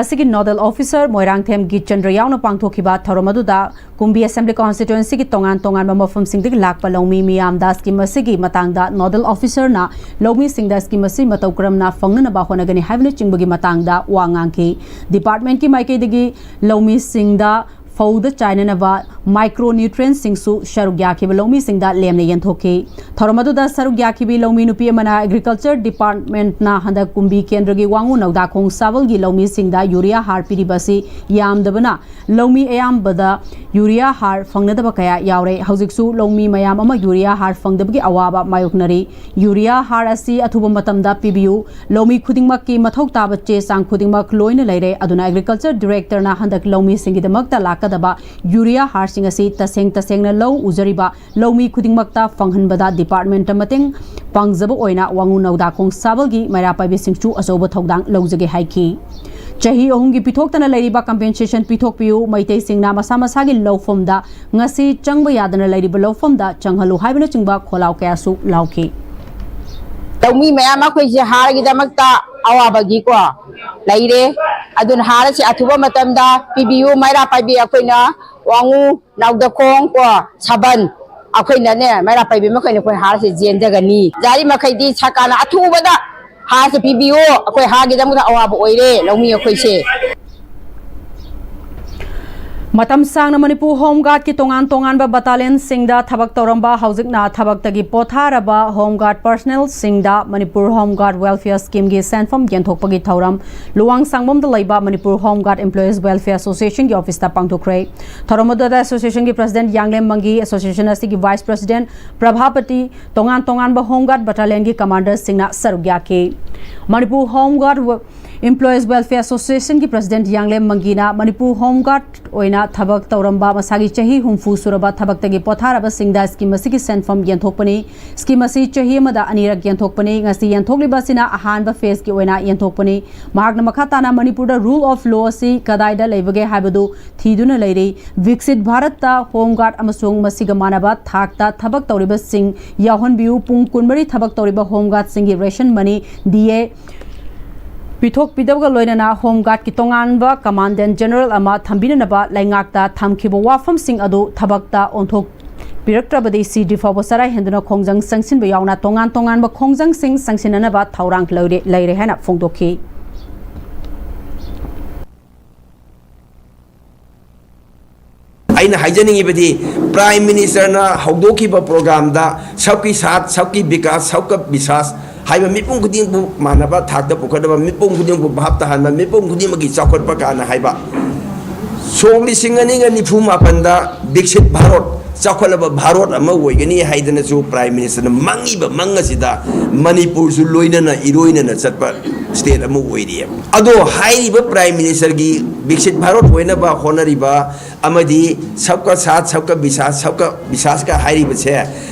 ꯑꯁꯤꯒꯤ ꯅꯣꯗꯦꯜ ꯑꯣꯐꯤꯁꯔ ꯃꯣꯏꯔꯥꯡꯊꯦꯝ ꯒꯤꯠꯆꯟꯗ꯭ꯔ ꯌꯥꯎꯅ ꯄꯥꯡꯊꯣꯛꯈꯤꯕ ꯊꯧꯔꯝ ꯑꯗꯨꯗ ꯀꯨꯝꯕꯤ ꯑꯦꯁꯦꯝꯕ꯭ꯂꯤ ꯀꯣꯟꯁꯇꯤꯇ꯭ꯋꯦꯟꯁꯤꯒꯤ ꯇꯣꯉꯥꯟ ꯇꯣꯉꯥꯟꯕ ꯃꯐꯝꯁꯤꯡꯗꯒꯤ ꯂꯥꯛꯄ ꯂꯧꯃꯤ ꯃꯤꯌꯥꯝꯗ ꯁ꯭ꯀꯤꯝ ꯑꯁꯤꯒꯤ ꯃꯇꯥꯡꯗ ꯅꯣꯗꯦꯜ ꯑꯣꯐꯤꯁꯔꯅ ꯂꯧꯃꯤꯁꯤꯡꯗ ꯁ꯭ꯀꯤꯝ ꯑꯁꯤ ꯃꯇꯧ ꯀꯔꯝꯅ ꯐꯪꯅꯅꯕ ꯍꯣꯠꯅꯒꯅꯤ ꯍꯥꯏꯕꯅꯆꯤꯡꯕꯒꯤ ꯃꯇꯥꯡꯗ ꯋꯥ ꯉꯥꯡꯈꯤ꯫ ꯗꯤꯄꯥꯔꯠꯃꯦꯟꯠꯀꯤ ꯃꯥꯏꯀꯩꯗꯒꯤ ꯂꯧꯃꯤꯁꯤꯡꯗ ꯐꯧꯗ ꯆꯥꯏꯅꯅꯕ ꯃꯥꯏꯀ꯭ꯔꯣ ꯅ꯭ꯌꯨꯇ꯭ꯔꯤꯌꯦꯟꯠꯁꯤꯡꯁꯨ ꯁꯔꯨꯛ ꯌꯥꯈꯤꯕ ꯂꯧꯃꯤꯁꯤꯡꯗ ꯂꯦꯝꯅ ꯌꯦꯟꯊꯣꯛꯈꯤ꯫ ꯊꯧꯔꯝ ꯑꯗꯨꯗ ꯁꯔꯨꯛ ꯌꯥꯈꯤꯕꯤ ꯂꯧꯃꯤ ꯅꯨꯄꯤ ꯑꯃꯅ ꯑꯦꯒ꯭ꯔꯤꯀꯜꯆꯔ ꯗꯤꯄꯥꯔꯠꯃꯦꯟꯠꯅ ꯍꯟꯗꯛ ꯀꯨꯝꯕꯤ ꯀꯦꯟꯗ꯭ꯔꯒꯤ ꯋꯥꯉꯨ ꯅꯧꯗꯥꯈꯣꯡ ꯁꯥꯕꯜꯒꯤ ꯂꯧꯃꯤꯁꯤꯡꯗ ꯌꯨꯔꯤꯌꯥ ꯍꯥꯔ ꯄꯤꯔꯤꯕ ꯑꯁꯤ ꯌꯥꯝꯗꯕꯅ ꯂꯧꯃꯤ ꯑꯌꯥꯝꯕꯗ ꯌꯨꯔꯤꯌꯥ ꯍꯥꯔ ꯐꯪꯅꯗꯕ ꯀꯌꯥ ꯌꯥꯎꯔꯦ꯫ ꯍꯧꯖꯤꯛꯁꯨ ꯂꯧꯃꯤ ꯃꯌꯥꯝ ꯑꯃ ꯌꯨꯔꯤꯌꯥ ꯍꯥꯔ ꯐꯪꯗꯕꯒꯤ ꯑꯋꯥꯕ ꯃꯥꯌꯣꯛꯅꯔꯤ꯫ ꯌꯨꯔꯤꯌꯥ ꯍꯥꯔ ꯑꯁꯤ ꯑꯊꯨꯕ ꯃꯇꯝꯗ ꯄꯤꯕꯤꯌꯨ꯫ ꯂꯧꯃꯤ ꯈꯨꯗꯤꯡꯃꯛꯀꯤ ꯃꯊꯧ ꯇꯥꯕ ꯆꯦ ꯆꯥꯡ ꯈꯨꯗꯤꯡꯃꯛ ꯂꯣꯏꯅ ꯂꯩꯔꯦ꯫ ꯑꯗꯨꯅ ꯑꯦꯒ꯭ꯔꯤꯀꯜꯆꯔ ꯗꯤꯔꯦꯛꯇꯔꯅ ꯍꯟꯗꯛ ꯂꯧꯃꯤꯁꯤꯡꯒꯤꯗꯃꯛꯇ ꯂꯥꯛꯀꯗꯕ ꯌꯨꯔꯤꯌꯥ ꯍꯥꯔꯁꯤꯡ ꯑꯁꯤ ꯇꯁꯦꯡ ꯇꯁꯦꯡꯅ ꯂꯧ ꯎꯖꯔꯤꯕ ꯂꯧꯃꯤ ꯈꯨꯗꯤꯡꯃꯛꯇ ꯐꯪꯍꯟꯕꯗ ꯗꯤꯄꯥꯔꯠꯃꯦꯟꯠꯇ ꯃꯇꯦꯡ ꯄꯥꯡꯖꯕ ꯑꯣꯏꯅ ꯋꯥꯉꯨ ꯅꯧꯗꯥꯈꯣꯡ ꯁꯥꯕꯜꯒꯤ ꯃꯩꯔꯥ ꯄꯥꯏꯕꯤꯁꯤꯡꯁꯨ ꯑꯆꯧꯕ ꯊꯧꯗꯥꯡ ꯂꯧꯖꯒꯦ ꯍꯥꯏꯈꯤ꯫ ꯆꯍꯤ ꯑꯍꯨꯝꯒꯤ ꯄꯤꯊꯣꯛꯇꯅ ꯂꯩꯔꯤꯕ ꯀꯝꯄꯦꯟꯁꯦꯁꯟ ꯄꯤꯊꯣꯛꯄꯤꯌꯨ, ꯃꯩꯇꯩꯁꯤꯡꯅ ꯃꯁꯥ ꯃꯁꯥꯒꯤ ꯂꯧꯐꯝꯗ ꯉꯁꯤ ꯆꯪꯕ ꯌꯥꯗꯅ ꯂꯩꯔꯤꯕ ꯂꯧꯐꯝꯗ ꯆꯪꯍꯜꯂꯨ ꯍꯥꯏꯕꯅꯆꯤꯡꯕ ꯈꯣꯜꯂꯥꯎ ꯀꯌꯥꯁꯨ ꯂꯥꯎꯈꯤ꯫ ꯂꯧꯃꯤ ꯃꯌꯥꯝ ꯑꯩꯈꯣꯏꯁꯦ ꯍꯥꯔꯒꯤꯗꯃꯛꯇ ꯑꯋꯥꯕꯒꯤꯀꯣ ꯂꯩꯔꯦ꯫ ꯑꯗꯨꯅ ꯍꯥꯔ ꯑꯁꯤ ꯑꯊꯨꯕ ꯃꯇꯝꯗ ꯄꯤꯕꯤꯌꯨ꯫ ꯃꯩꯔꯥ ꯄꯥꯏꯕꯤ ꯑꯩꯈꯣꯏꯅ ꯋꯥꯉꯨ, ꯅꯥꯎꯗꯈꯣꯡ ꯀꯣ, ꯁꯥꯕꯟ, ꯑꯩꯈꯣꯏꯅꯅꯦ ꯃꯩꯔꯥ ꯄꯥꯏꯕꯤ ꯃꯈꯩꯅ ꯑꯩꯈꯣꯏ ꯍꯥꯔꯁꯦ ꯆꯦꯟꯖꯒꯅꯤ꯫ ꯌꯥꯔꯤ ꯃꯈꯩꯗꯤ ꯁꯔꯀꯥꯔꯅ ꯑꯊꯨꯕꯗ ꯍꯥꯔꯁꯦ ꯄꯤꯕꯤꯌꯨ꯫ ꯑꯩꯈꯣꯏ ꯍꯥꯔꯒꯤꯗꯃꯛꯇ ꯑꯋꯥꯕ ꯑꯣꯏꯔꯦ ꯂꯧꯃꯤ ꯑꯩꯈꯣꯏꯁꯦ꯫ ꯃꯇꯝ ꯁꯥꯡꯅ ꯃꯅꯤꯄꯨꯔ ꯍꯣꯝ ꯒꯥꯔꯗꯀꯤ ꯇꯣꯉꯥꯟ ꯇꯣꯉꯥꯟꯕ ꯕꯠꯇꯥꯂꯤꯌꯟꯁꯤꯡꯗ ꯊꯕꯛ ꯇꯧꯔꯝꯕ, ꯍꯧꯖꯤꯛꯅ ꯊꯕꯛꯇꯒꯤ ꯄꯣꯊꯥꯔꯕ ꯍꯣꯝ ꯒꯥꯔꯗ ꯄꯔꯁꯅꯦꯜꯁꯤꯡꯗ ꯃꯅꯤꯄꯨꯔ ꯍꯣꯝ ꯒꯥꯔꯗ ꯋꯦꯜꯐꯤꯌꯔ ꯁ꯭ꯀꯤꯝꯒꯤ ꯁꯦꯟꯐꯝ ꯌꯦꯟꯊꯣꯛꯄꯒꯤ ꯊꯧꯔꯝ ꯂꯨꯋꯥꯡꯁꯥꯡꯕꯝꯗ ꯂꯩꯕ ꯃꯅꯤꯄꯨꯔ ꯍꯣꯝ ꯒꯥꯔꯗ ꯏꯝꯄ꯭ꯂꯣꯌꯤꯁ ꯋꯦꯜꯐꯤꯌꯔ ꯑꯦꯁꯣꯁꯤꯌꯦꯁꯟꯒꯤ ꯑꯣꯐꯤꯁꯇ ꯄꯥꯡꯊꯣꯛꯈ꯭ꯔꯦ꯫ ꯊꯧꯔꯝ ꯑꯗꯨꯗ ꯑꯦꯁꯣꯁꯤꯌꯦꯁꯟꯒꯤ ꯄ꯭ꯔꯁꯤꯗꯦꯟꯠ ꯌꯥꯡꯂꯦꯝ ꯃꯪꯒꯤ, ꯑꯦꯁꯣꯁꯤꯌꯦꯁꯟ ꯑꯁꯤꯒꯤ ꯚꯥꯏꯁ ꯄ꯭ꯔꯁꯤꯗꯦꯟꯠ ꯄ꯭ꯔꯚꯥꯄꯇꯤ, ꯇꯣꯉꯥꯟ ꯇꯣꯉꯥꯟꯕ ꯍꯣꯝ ꯒꯥꯔꯗ ꯕꯠꯇꯥꯂꯤꯌꯟꯒꯤ ꯀꯃꯥꯟꯗꯔꯁꯤꯡꯅ ꯁꯔꯨꯛ ꯌꯥꯈꯤ꯫ ꯃꯅꯤꯄꯨꯔ ꯍꯣꯝ ꯒꯥꯔꯗ ꯋ-, ꯏꯝꯄ꯭ꯂꯣꯌꯤꯁ ꯋꯦꯜꯐꯤꯌꯔ ꯑꯦꯁꯣꯁꯤꯌꯦꯁꯟꯒꯤ ꯄ꯭ꯔꯁꯤꯗꯦꯟꯠ ꯌꯥꯡꯂꯦꯝ ꯃꯪꯒꯤꯅ ꯃꯅꯤꯄꯨꯔ ꯍꯣꯝ ꯒꯥꯔꯗ ꯑꯣꯏꯅ ꯊꯕꯛ ꯇꯧꯔꯝꯕ ꯃꯁꯥꯒꯤ ꯆꯍꯤ ꯍꯨꯝꯐꯨ ꯁꯨꯔꯕ ꯊꯕꯛꯇꯒꯤ ꯄꯣꯊꯥꯔꯕꯁꯤꯡꯗ ꯁ꯭ꯀꯤꯝ ꯑꯁꯤꯒꯤ ꯁꯦꯟꯐꯝ ꯌꯦꯟꯊꯣꯛꯄꯅꯤ꯫ ꯁ꯭ꯀꯤꯝ ꯑꯁꯤ ꯆꯍꯤ ꯑꯃꯗ ꯑꯅꯤꯔꯛ ꯌꯦꯟꯊꯣꯛꯄꯅꯤ꯫ ꯉꯁꯤ ꯌꯦꯟꯊꯣꯛꯂꯤꯕ ꯑꯁꯤꯅ ꯑꯍꯥꯟꯕ ꯐꯦꯖꯀꯤ ꯑꯣꯏꯅ ꯌꯦꯟꯊꯣꯛꯄꯅꯤ꯫ ꯃꯍꯥꯛꯅ ꯃꯈꯥ ꯇꯥꯅ ꯃꯅꯤꯄꯨꯔꯗ ꯔꯨꯜ ꯑꯣꯐ ꯂꯣ ꯑꯁꯤ ꯀꯗꯥꯏꯗ ꯂꯩꯕꯒꯦ ꯍꯥꯏꯕꯗꯨ ꯊꯤꯗꯨꯅ ꯂꯩꯔꯤ꯫ ꯚꯤꯛꯁꯤꯠ ꯚꯥꯔꯠꯇ ꯍꯣꯝ ꯒꯥꯔꯗ ꯑꯃꯁꯨꯡ ꯃꯁꯤꯒ ꯃꯥꯟꯅꯕ ꯊꯥꯛꯇ ꯊꯕꯛ ꯇꯧꯔꯤꯕꯁꯤꯡ ꯌꯥꯎꯍꯟꯕꯤꯌꯨ꯫ ꯄꯨꯡ ꯀꯨꯟꯃꯔꯤ ꯊꯕꯛ ꯇꯧꯔꯤꯕ ꯍꯣꯝ ꯒꯥꯔꯗꯁꯤꯡꯒꯤ ꯔꯦꯁꯟ ꯃꯅꯤ, ꯗꯤ ꯑꯦ, ꯄꯤꯊꯣꯛꯄꯤꯗꯕꯒ ꯂꯣꯏꯅꯅ ꯍꯣꯝ ꯒꯥꯔꯗꯀꯤ ꯇꯣꯉꯥꯟꯕ ꯀꯃꯥꯟꯗꯦꯟꯠ ꯖꯦꯅꯔꯦꯜ ꯑꯃ ꯊꯝꯕꯤꯅꯅꯕ ꯂꯩꯉꯥꯛꯇ ꯊꯝꯈꯤꯕ ꯋꯥꯐꯝꯁꯤꯡ ꯑꯗꯨ ꯊꯕꯛꯇ ꯑꯣꯟꯊꯣꯛꯄꯤꯔꯛꯇ꯭ꯔꯕꯗꯤ ꯁꯤꯗ꯭ꯔꯤ ꯐꯥꯎꯕ ꯆꯔꯥ ꯍꯦꯟꯗꯨꯅ ꯈꯣꯡꯖꯪ ꯆꯪꯁꯤꯟꯕ ꯌꯥꯎꯅ ꯇꯣꯉꯥꯟ ꯇꯣꯉꯥꯟꯕ ꯈꯣꯡꯖꯪꯁꯤꯡ ꯆꯪꯁꯤꯟꯅꯅꯕ ꯊꯧꯔꯥꯡ ꯂꯧꯔꯦ, ꯂꯩꯔꯦ ꯍꯥꯏꯅ ꯐꯣꯡꯗꯣꯛꯈꯤ꯫ ꯑꯩꯅ ꯍꯥꯏꯖꯅꯤꯡꯉꯤꯕꯗꯤ, ꯄ꯭ꯔꯥꯏꯝ ꯃꯤꯅꯤꯁꯇꯔꯅ ꯍꯧꯗꯣꯛꯈꯤꯕ ꯄ꯭ꯔꯣꯒ꯭ꯔꯥꯝꯗ ꯁꯕꯀꯤ ꯁꯥꯊ, ꯁꯕꯀꯤ ꯕꯤꯀꯥꯁ, ꯁꯕꯀ ꯕꯤꯁꯥꯁ ꯍꯥꯏꯕ, ꯃꯤꯄꯨꯝ ꯈꯨꯗꯤꯡꯕꯨ ꯃꯥꯟꯅꯕ ꯊꯥꯛꯇ ꯄꯨꯈꯠꯅꯕ, ꯃꯤꯄꯨꯝ ꯈꯨꯗꯤꯡꯃꯛꯄꯨ ꯚꯥꯞ ꯇꯥꯍꯟꯕ, ꯃꯤꯄꯨꯝ ꯈꯨꯗꯤꯡꯃꯛꯀꯤ ꯆꯥꯎꯈꯠꯄ ꯀꯥꯏꯅ ꯍꯥꯏꯕ, ꯁꯣꯛ ꯂꯤꯁꯤꯡ ꯑꯅꯤꯒ ꯅꯤꯐꯨ ꯃꯥꯄꯟꯗ ꯕꯤꯛꯁꯤꯠ ꯚꯥꯔꯠ, ꯆꯥꯎꯈꯠꯂꯕ ꯚꯥꯔꯠ ꯑꯃ ꯑꯣꯏꯒꯅꯤ ꯍꯥꯏꯗꯅꯁꯨ ꯄ꯭ꯔꯥꯏꯝ ꯃꯤꯅꯤꯁꯇꯔꯅ ꯃꯪꯉꯤꯕ ꯃꯪ ꯑꯁꯤꯗ ꯃꯅꯤꯄꯨꯔꯁꯨ ꯂꯣꯏꯅꯅ ꯏꯔꯣꯏꯅꯅ ꯆꯠꯄ ꯁ꯭ꯇꯦꯠ ꯑꯃ ꯑꯣꯏꯔꯤꯑꯕ꯫ ꯑꯗꯣ ꯍꯥꯏꯔꯤꯕ ꯄ꯭ꯔꯥꯏꯝ ꯃꯤꯅꯤꯁꯇꯔꯒꯤ ꯕꯤꯛꯁꯤꯠ ꯚꯥꯔꯠ ꯑꯣꯏꯅꯕ ꯍꯣꯠꯅꯔꯤꯕ ꯑꯃꯗꯤ ꯁꯕꯀ ꯁꯥꯊ, ꯁꯕꯀ ꯕꯤꯁꯥꯁ, ꯁꯕꯀ ꯕꯤꯁꯥꯁꯀ ꯍꯥꯏꯔꯤꯕꯁꯦ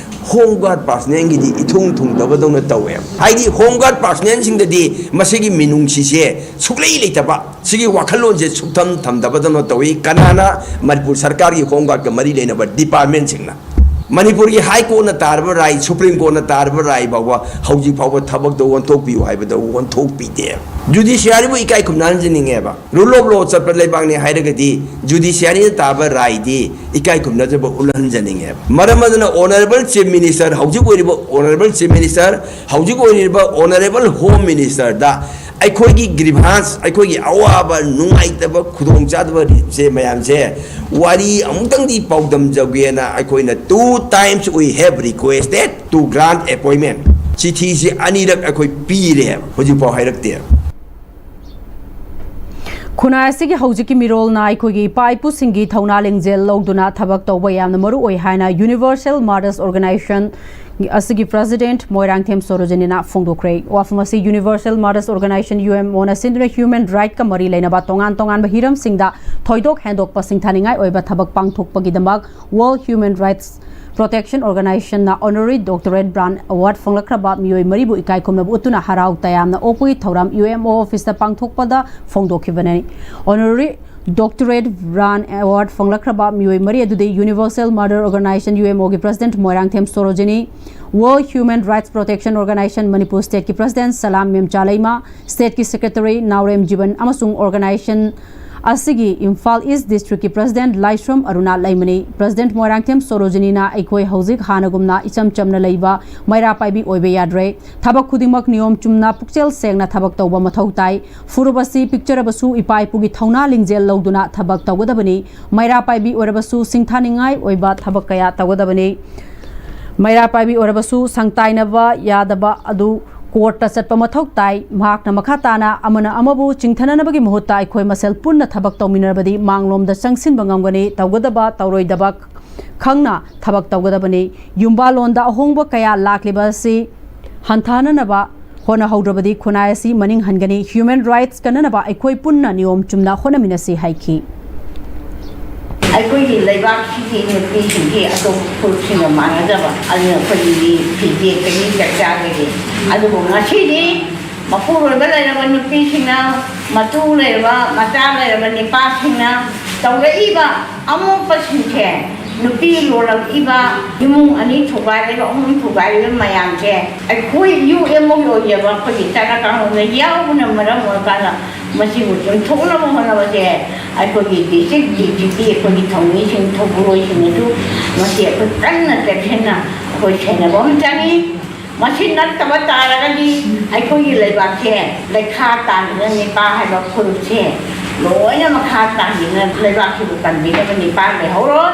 ꯍꯣꯝ ꯒꯥꯔꯗ ꯄꯥꯔꯁꯅꯦꯜꯒꯤꯗꯤ ꯏꯊꯨꯡ ꯊꯨꯡꯗꯕꯗꯧꯅ ꯇꯧꯋꯦ꯫ ꯍꯥꯏꯗꯤ ꯍꯣꯝ ꯒꯥꯔꯗ ꯄꯥꯔꯁꯅꯦꯜꯁꯤꯡꯗꯗꯤ ꯃꯁꯤꯒꯤ ꯃꯤꯅꯨꯡꯁꯤꯁꯦ ꯁꯨꯛꯂꯩ ꯂꯩꯇꯕ, ꯁꯤꯒꯤ ꯋꯥꯈꯜꯂꯣꯟꯁꯦ ꯁꯨꯛꯊꯝ ꯊꯝꯗꯕꯗꯧꯅ ꯇꯧꯏ꯫ ꯀꯅꯥꯅ? ꯃꯅꯤꯄꯨꯔ ꯁꯔꯀꯥꯔꯒꯤ ꯍꯣꯝ ꯒꯥꯔꯗꯀ ꯃꯔꯤ ꯂꯩꯅꯕ ꯗꯤꯄꯥꯔꯠꯃꯦꯟꯁꯤꯡꯅ꯫ ꯃꯅꯤꯄꯨꯔꯒꯤ ꯍꯥꯏ ꯀꯣꯔꯠꯅ ꯇꯥꯔꯕ ꯔꯥꯏ, ꯁꯨꯄ꯭ꯔꯤꯝ ꯀꯣꯔꯠꯅ ꯇꯥꯔꯕ ꯔꯥꯏ ꯐꯥꯎꯕ ꯍꯧꯖꯤꯛ ꯐꯥꯎꯕ ꯊꯕꯛꯇꯣ ꯑꯣꯟꯊꯣꯛꯄꯤꯌꯨ ꯍꯥꯏꯕꯗ ꯑꯣꯟꯊꯣꯛꯄꯤꯗꯦ꯫ ꯖꯨꯗꯤꯁꯤꯌꯥꯔꯤꯕꯨ ꯏꯀꯥꯏ ꯈꯨꯝꯅꯍꯟꯖꯅꯤꯡꯉꯦꯕ꯫ ꯔꯨꯜ ꯑꯣꯐ ꯂꯣ ꯆꯠꯄ ꯂꯩꯕꯥꯛꯅꯤ ꯍꯥꯏꯔꯒꯗꯤ ꯖꯨꯗꯤꯁꯤꯌꯥꯔꯤꯅ ꯇꯥꯕ ꯔꯥꯏꯗꯤ ꯏꯀꯥꯏ ꯈꯨꯝꯅꯖꯕ ꯎꯠꯍꯟꯖꯅꯤꯡꯉꯦꯕ꯫ ꯃꯔꯝ ꯑꯗꯨꯅ ꯑꯣꯅꯔꯦꯕꯜ ꯆꯤꯐ ꯃꯤꯅꯤꯁꯇꯔ, ꯍꯧꯖꯤꯛ ꯑꯣꯏꯔꯤꯕ ꯑꯣꯅꯔꯦꯕꯜ ꯆꯤꯐ ꯃꯤꯅꯤꯁꯇꯔ, ꯍꯧꯖꯤꯛ ꯑꯣꯏꯔꯤꯕ ꯑꯣꯅꯔꯦꯕꯜ ꯍꯣꯝ ꯃꯤꯅꯤꯁꯇꯔꯗ ꯑꯩꯈꯣꯏꯒꯤ ꯒ꯭ꯔꯤꯚꯥꯟꯁ, ꯑꯩꯈꯣꯏꯒꯤ ꯑꯋꯥꯕ, ꯅꯨꯡꯉꯥꯏꯇꯕ, ꯈꯨꯗꯣꯡꯆꯥꯗꯕꯁꯦ ꯃꯌꯥꯝꯁꯦ ꯋꯥꯔꯤ ꯑꯃꯨꯛꯇꯪꯗꯤ ꯄꯥꯎꯗꯝꯖꯒꯦꯅ ꯑꯩꯈꯣꯏꯅ two times we have requested to grant appointment꯫ ꯆꯤꯊꯤꯁꯤ ꯑꯅꯤꯔꯛ ꯑꯩꯈꯣꯏ ꯄꯤꯔꯦ, ꯍꯧꯖꯤꯛꯐꯥꯎ ꯍꯥꯏꯔꯛꯇꯦ꯫ ꯈꯨꯟꯅꯥꯏ ꯑꯁꯤꯒꯤ ꯍꯧꯖꯤꯛꯀꯤ ꯃꯤꯔꯣꯜꯅ ꯑꯩꯈꯣꯏꯒꯤ ꯏꯄꯥ ꯏꯄꯨꯁꯤꯡꯒꯤ ꯊꯧꯅꯥ ꯂꯤꯡꯖꯦꯜ ꯂꯧꯗꯨꯅ ꯊꯕꯛ ꯇꯧꯕ ꯌꯥꯝꯅ ꯃꯔꯨ ꯑꯣꯏ ꯍꯥꯏꯅ ꯌꯨꯅꯤꯚꯔꯁꯦꯜ ꯃꯥꯗꯔꯁ ꯑꯣꯔꯒꯅꯥꯏꯖꯦꯁꯟ ꯑꯁꯤꯒꯤ ꯄ꯭ꯔꯦꯁꯤꯗꯦꯟꯠ ꯃꯣꯏꯔꯥꯡꯊꯦꯝ ꯁꯣꯔꯣꯖꯤꯅꯤꯅ ꯐꯣꯡꯗꯣꯛꯈ꯭ꯔꯦ꯫ ꯋꯥꯐꯝ ꯑꯁꯤ universal mothers organization, U M ꯑꯣꯅ ꯁꯤꯟꯗꯨꯅ ꯍ꯭ꯌꯨꯃꯦꯟ ꯔꯥꯏꯠꯀ ꯃꯔꯤ ꯂꯩꯅꯕ ꯇꯣꯉꯥꯟ ꯇꯣꯉꯥꯟꯕ ꯍꯤꯔꯝꯁꯤꯡꯗ ꯊꯣꯏꯗꯣꯛ ꯍꯦꯟꯗꯣꯛꯄ ꯁꯤꯡꯊꯥꯅꯤꯡꯉꯥꯏ ꯑꯣꯏꯕ ꯊꯕꯛ ꯄꯥꯡꯊꯣꯛꯄꯒꯤꯗꯃꯛ ꯋꯥꯔꯜꯗ ꯍ꯭ꯌꯨꯃꯦꯟ ꯔꯥꯏꯠꯁ ꯄ꯭ꯔꯣꯇꯦꯛꯁꯟ ꯑꯣꯔꯒꯅꯥꯏꯖꯦꯁꯟꯅ ꯑꯣꯅꯔꯔꯤ ꯗꯣꯛꯇꯔꯦꯠ ꯕ꯭ꯔꯥꯟ ꯑꯦꯋꯥꯔꯗ ꯐꯪꯂꯛꯈ꯭ꯔꯕ ꯃꯤꯑꯣꯏ ꯃꯔꯤꯕꯨ ꯏꯀꯥꯏ ꯈꯨꯝꯅꯕ ꯎꯠꯇꯨꯅ ꯍꯔꯥꯎ ꯇꯌꯥꯝꯅ ꯑꯣꯛꯄꯒꯤ ꯊꯧꯔꯝ ꯌꯨ ꯑꯦꯝ ꯑꯣ ꯑꯣꯐꯤꯁꯇ ꯄꯥꯡꯊꯣꯛꯄꯗ ꯐꯣꯡꯗꯣꯛꯈꯤꯕꯅꯤ꯫ ꯑꯣꯅꯔꯔꯤ ꯗꯣꯛꯇꯔꯦꯠ ꯕ꯭ꯔꯥꯟ ꯑꯦꯋꯥꯔꯗ ꯐꯪꯂꯛꯈ꯭ꯔꯕ ꯃꯤꯑꯣꯏ ꯃꯔꯤ ꯑꯗꯨꯗꯤ universal mother organization, U M ꯑꯣꯒꯤ president Moirangthem Sorojini, world human rights protection organization Manipur ꯁ꯭ꯇꯦꯠꯀꯤ ꯄ꯭ꯔꯦꯁꯤꯗꯦꯟꯠ ꯁꯂꯥꯝ ꯃꯦꯝꯆꯥꯂꯩꯃ, ꯁ꯭ꯇꯦꯠꯀꯤ ꯁꯦꯀ꯭ꯔꯦꯇꯔꯤ ꯅꯥꯎꯔꯦꯝ ꯖꯤꯕꯟ ꯑꯃꯁꯨꯡ ꯑꯣꯔꯒꯅꯥꯏꯖꯦꯁꯟ ꯑꯁꯤꯒꯤ ꯏꯝꯐꯥꯜ ꯏꯁ꯭ꯠ ꯗꯤꯁꯇ꯭ꯔꯤꯛꯀꯤ ꯄ꯭ꯔꯦꯁꯤꯗꯦꯟꯠ ꯂꯥꯏꯁ꯭ꯔꯝ ꯑꯔꯨꯅꯥ ꯂꯩꯃꯅꯤ꯫ ꯄ꯭ꯔꯦꯁꯤꯗꯦꯟꯠ ꯃꯣꯏꯔꯥꯡꯊꯦꯝ ꯁꯣꯔꯣꯖꯤꯅꯤꯅ ꯑꯩꯈꯣꯏ ꯍꯧꯖꯤꯛ ꯍꯥꯟꯅꯒꯨꯝꯅ ꯏꯆꯝ ꯆꯝꯅ ꯂꯩꯕ ꯃꯩꯔꯥ ꯄꯥꯏꯕꯤ ꯑꯣꯏꯕ ꯌꯥꯗ꯭ꯔꯦ꯫ ꯊꯕꯛ ꯈꯨꯗꯤꯡꯃꯛ ꯅꯤꯌꯣꯝ ꯆꯨꯝꯅ ꯄꯨꯛꯆꯦꯜ ꯁꯦꯡꯅ ꯊꯕꯛ ꯇꯧꯕ ꯃꯊꯧ ꯇꯥꯏ꯫ ꯐꯨꯔꯨꯞ ꯑꯁꯤ ꯄꯤꯛꯆꯔꯕꯁꯨ ꯏꯄꯥ ꯏꯄꯨꯒꯤ ꯊꯧꯅꯥ ꯂꯤꯡꯖꯦꯜ ꯂꯧꯗꯨꯅ ꯊꯕꯛ ꯇꯧꯒꯗꯕꯅꯤ꯫ ꯃꯩꯔꯥ ꯄꯥꯏꯕꯤ ꯑꯣꯏꯔꯕꯁꯨ ꯁꯤꯡꯊꯥꯅꯤꯡꯉꯥꯏ ꯑꯣꯏꯕ ꯊꯕꯛ ꯀꯌꯥ ꯇꯧꯒꯗꯕꯅꯤ꯫ ꯃꯩꯔꯥ ꯄꯥꯏꯕꯤ ꯑꯣꯏꯔꯕꯁꯨ ꯁꯪꯇꯥꯏꯅꯕ ꯌꯥꯗꯕ ꯑꯗꯨ ꯀꯣꯔꯠꯇ ꯆꯠꯄ ꯃꯊꯧ ꯇꯥꯏ꯫ ꯃꯍꯥꯛꯅ ꯃꯈꯥ ꯇꯥꯅ ꯑꯃꯅ ꯑꯃꯕꯨ ꯆꯤꯡꯊꯅꯅꯕꯒꯤ ꯃꯍꯨꯠꯇ ꯑꯩꯈꯣꯏ ꯃꯁꯦꯜ ꯄꯨꯟꯅ ꯊꯕꯛ ꯇꯧꯃꯤꯟꯅꯔꯕꯗꯤ ꯃꯥꯡꯂꯣꯝꯗ ꯆꯪꯁꯤꯟꯕ ꯉꯝꯒꯅꯤ꯫ ꯇꯧꯒꯗꯕ ꯇꯧꯔꯣꯏꯗꯕ ꯈꯪꯅ ꯊꯕꯛ ꯇꯧꯒꯗꯕꯅꯤ꯫ ꯌꯨꯝꯕꯥꯜꯂꯣꯟꯗ ꯑꯍꯣꯡꯕ ꯀꯌꯥ ꯂꯥꯛꯂꯤꯕ ꯑꯁꯤ ꯍꯟꯊꯍꯟꯅꯕ ꯍꯣꯠꯅꯍꯧꯗ꯭ꯔꯕꯗꯤ ꯈꯨꯟꯅꯥꯏ ꯑꯁꯤ ꯃꯅꯤꯡ ꯍꯟꯒꯅꯤ꯫ ꯍ꯭ꯌꯨꯃꯦꯟ ꯔꯥꯏꯠꯁ ꯀꯟꯅꯅꯕ ꯑꯩꯈꯣꯏ ꯄꯨꯟꯅ ꯅꯤꯌꯣꯝ ꯆꯨꯝꯅ ꯍꯣꯠꯅꯃꯤꯟꯅꯁꯤ ꯍꯥꯏꯈꯤ꯫ ꯑꯩꯈꯣꯏꯒꯤ ꯂꯩꯕꯥꯛꯁꯤꯒꯤ ꯅꯨꯄꯤꯁꯤꯡꯁꯤ ꯑꯇꯣꯞꯄ ꯐꯨꯔꯨꯞꯁꯤꯡꯒ ꯃꯥꯟꯅꯗꯕ, ꯑꯗꯨꯅ ꯑꯩꯈꯣꯏꯒꯤꯗꯤ ꯐꯤꯖꯦꯠꯀꯅꯤ ꯆꯥꯛꯆꯥꯒꯅꯤ꯫ ꯑꯗꯨꯕꯨ ꯉꯁꯤꯗꯤ ꯃꯄꯨꯔꯣꯏꯕ ꯂꯩꯔꯕ ꯅꯨꯄꯤꯁꯤꯡꯅ, ꯃꯇꯨ ꯂꯩꯔꯕ, ꯃꯆꯥ ꯂꯩꯔꯕ ꯅꯤꯄꯥꯁꯤꯡꯅ ꯇꯧꯔꯛꯏꯕ ꯑꯃꯣꯠꯄꯁꯤꯡꯁꯦ ꯅꯨꯄꯤ ꯂꯣꯜꯂꯛꯏꯕ ꯏꯃꯨꯡ ꯑꯅꯤ ꯊꯨꯒꯥꯏꯔꯤꯕ, ꯑꯍꯨꯝ ꯊꯨꯒꯥꯏꯔꯤꯕ ꯃꯌꯥꯝꯁꯦ ꯑꯩꯈꯣꯏ ꯌꯨ ꯑꯦꯝ ꯑꯣꯒꯤ ꯑꯣꯏꯖꯕ ꯑꯩꯈꯣꯏꯒꯤ ꯆꯠꯅ ꯀꯥꯡꯂꯣꯟꯗ ꯌꯥꯎꯕꯅ ꯃꯔꯝ ꯑꯣꯏꯔꯀꯥꯟꯗ ꯃꯁꯤꯕꯨ ꯆꯨꯝꯊꯣꯛꯅꯕ ꯍꯣꯠꯅꯕꯁꯦ ꯑꯩꯈꯣꯏꯒꯤ ꯗꯤꯁꯇ꯭ꯔꯤꯛ ꯗꯤ ꯁꯤ ꯄꯤ, ꯑꯩꯈꯣꯏꯒꯤ ꯊꯧꯃꯤꯁꯤꯡ, ꯊꯧꯕꯨꯔꯣꯏꯁꯤꯡꯅꯁꯨ ꯃꯁꯤ ꯑꯩꯈꯣꯏ ꯀꯟꯅ ꯆꯦꯛꯁꯤꯟꯅ ꯑꯩꯈꯣꯏ ꯁꯦꯟꯅꯕ ꯑꯃ ꯆꯪꯉꯤ꯫ ꯃꯁꯤ ꯅꯠꯇꯕ ꯇꯥꯔꯒꯗꯤ ꯑꯩꯈꯣꯏꯒꯤ ꯂꯩꯕꯥꯛꯁꯦ ꯂꯩꯈꯥ ꯇꯥꯡꯗꯨꯅ ꯅꯤꯄꯥ ꯍꯥꯏꯕ ꯐꯨꯔꯨꯞꯁꯦ ꯂꯣꯏꯅ ꯃꯈꯥ ꯇꯥꯡꯗꯨꯅ ꯂꯩꯕꯥꯛꯁꯤꯕꯨ ꯀꯟꯕꯤꯅꯕ ꯅꯤꯄꯥ ꯂꯩꯍꯧꯔꯣꯏ꯫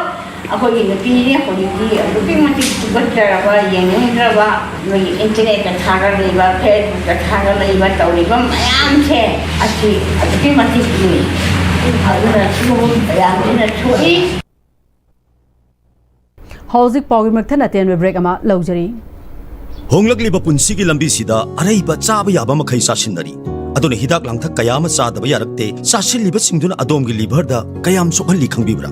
ꯑꯩꯈꯣꯏꯒꯤ ꯅꯨꯄꯤꯁꯦ ꯍꯧꯖꯤꯛꯇꯤ ꯑꯗꯨꯛꯀꯤ ꯃꯇꯤꯛ ꯊꯨꯀꯠꯆꯔꯕ, ꯌꯦꯡꯅꯤꯡꯗ꯭ꯔꯕ, ꯅꯣꯏꯒꯤ ꯏꯟꯇꯔꯅꯦꯠꯇ ꯊꯥꯒꯠꯂꯤꯕ, ꯐꯦꯁꯕꯨꯛꯇ ꯊꯥꯒꯠꯂꯛꯏꯕ ꯇꯧꯔꯤꯕ ꯃꯌꯥꯝꯁꯦ ꯑꯁꯤ ꯑꯗꯨꯛꯀꯤ ꯃꯇꯤꯛ ꯂꯨꯏ꯫ ꯑꯗꯨꯅ ꯁꯤꯒꯨꯝꯕ ꯃꯌꯥꯝꯁꯤꯅ ꯊꯣꯛꯏ꯫ ꯍꯧꯖꯤꯛ ꯄꯥꯎꯒꯤ ꯃꯛꯊꯟ ꯑꯇꯦꯟꯕ ꯕ꯭ꯔꯦꯛ ꯑꯃ ꯂꯧꯖꯔꯤ꯫ ꯍꯣꯡꯂꯛꯂꯤꯕ ꯄꯨꯟꯁꯤꯒꯤ ꯂꯝꯕꯤꯁꯤꯗ ꯑꯔꯩꯕ ꯆꯥꯕ ꯌꯥꯕ ꯃꯈꯩ ꯆꯥꯁꯤꯟꯅꯔꯤ꯫ ꯑꯗꯨꯅ ꯍꯤꯗꯥꯛ ꯂꯥꯡꯊꯛ ꯀꯌꯥ ꯑꯃ ꯆꯥꯗꯕ ꯌꯥꯔꯛꯇꯦ꯫ ꯆꯥꯁꯤꯜꯂꯤꯕꯁꯤꯡꯗꯨꯅ ꯑꯗꯣꯝꯒꯤ ꯂꯤꯚꯔꯗ ꯀꯌꯥꯝ ꯁꯣꯛꯍꯜꯂꯤ ꯈꯪꯕꯤꯕ꯭ꯔꯥ?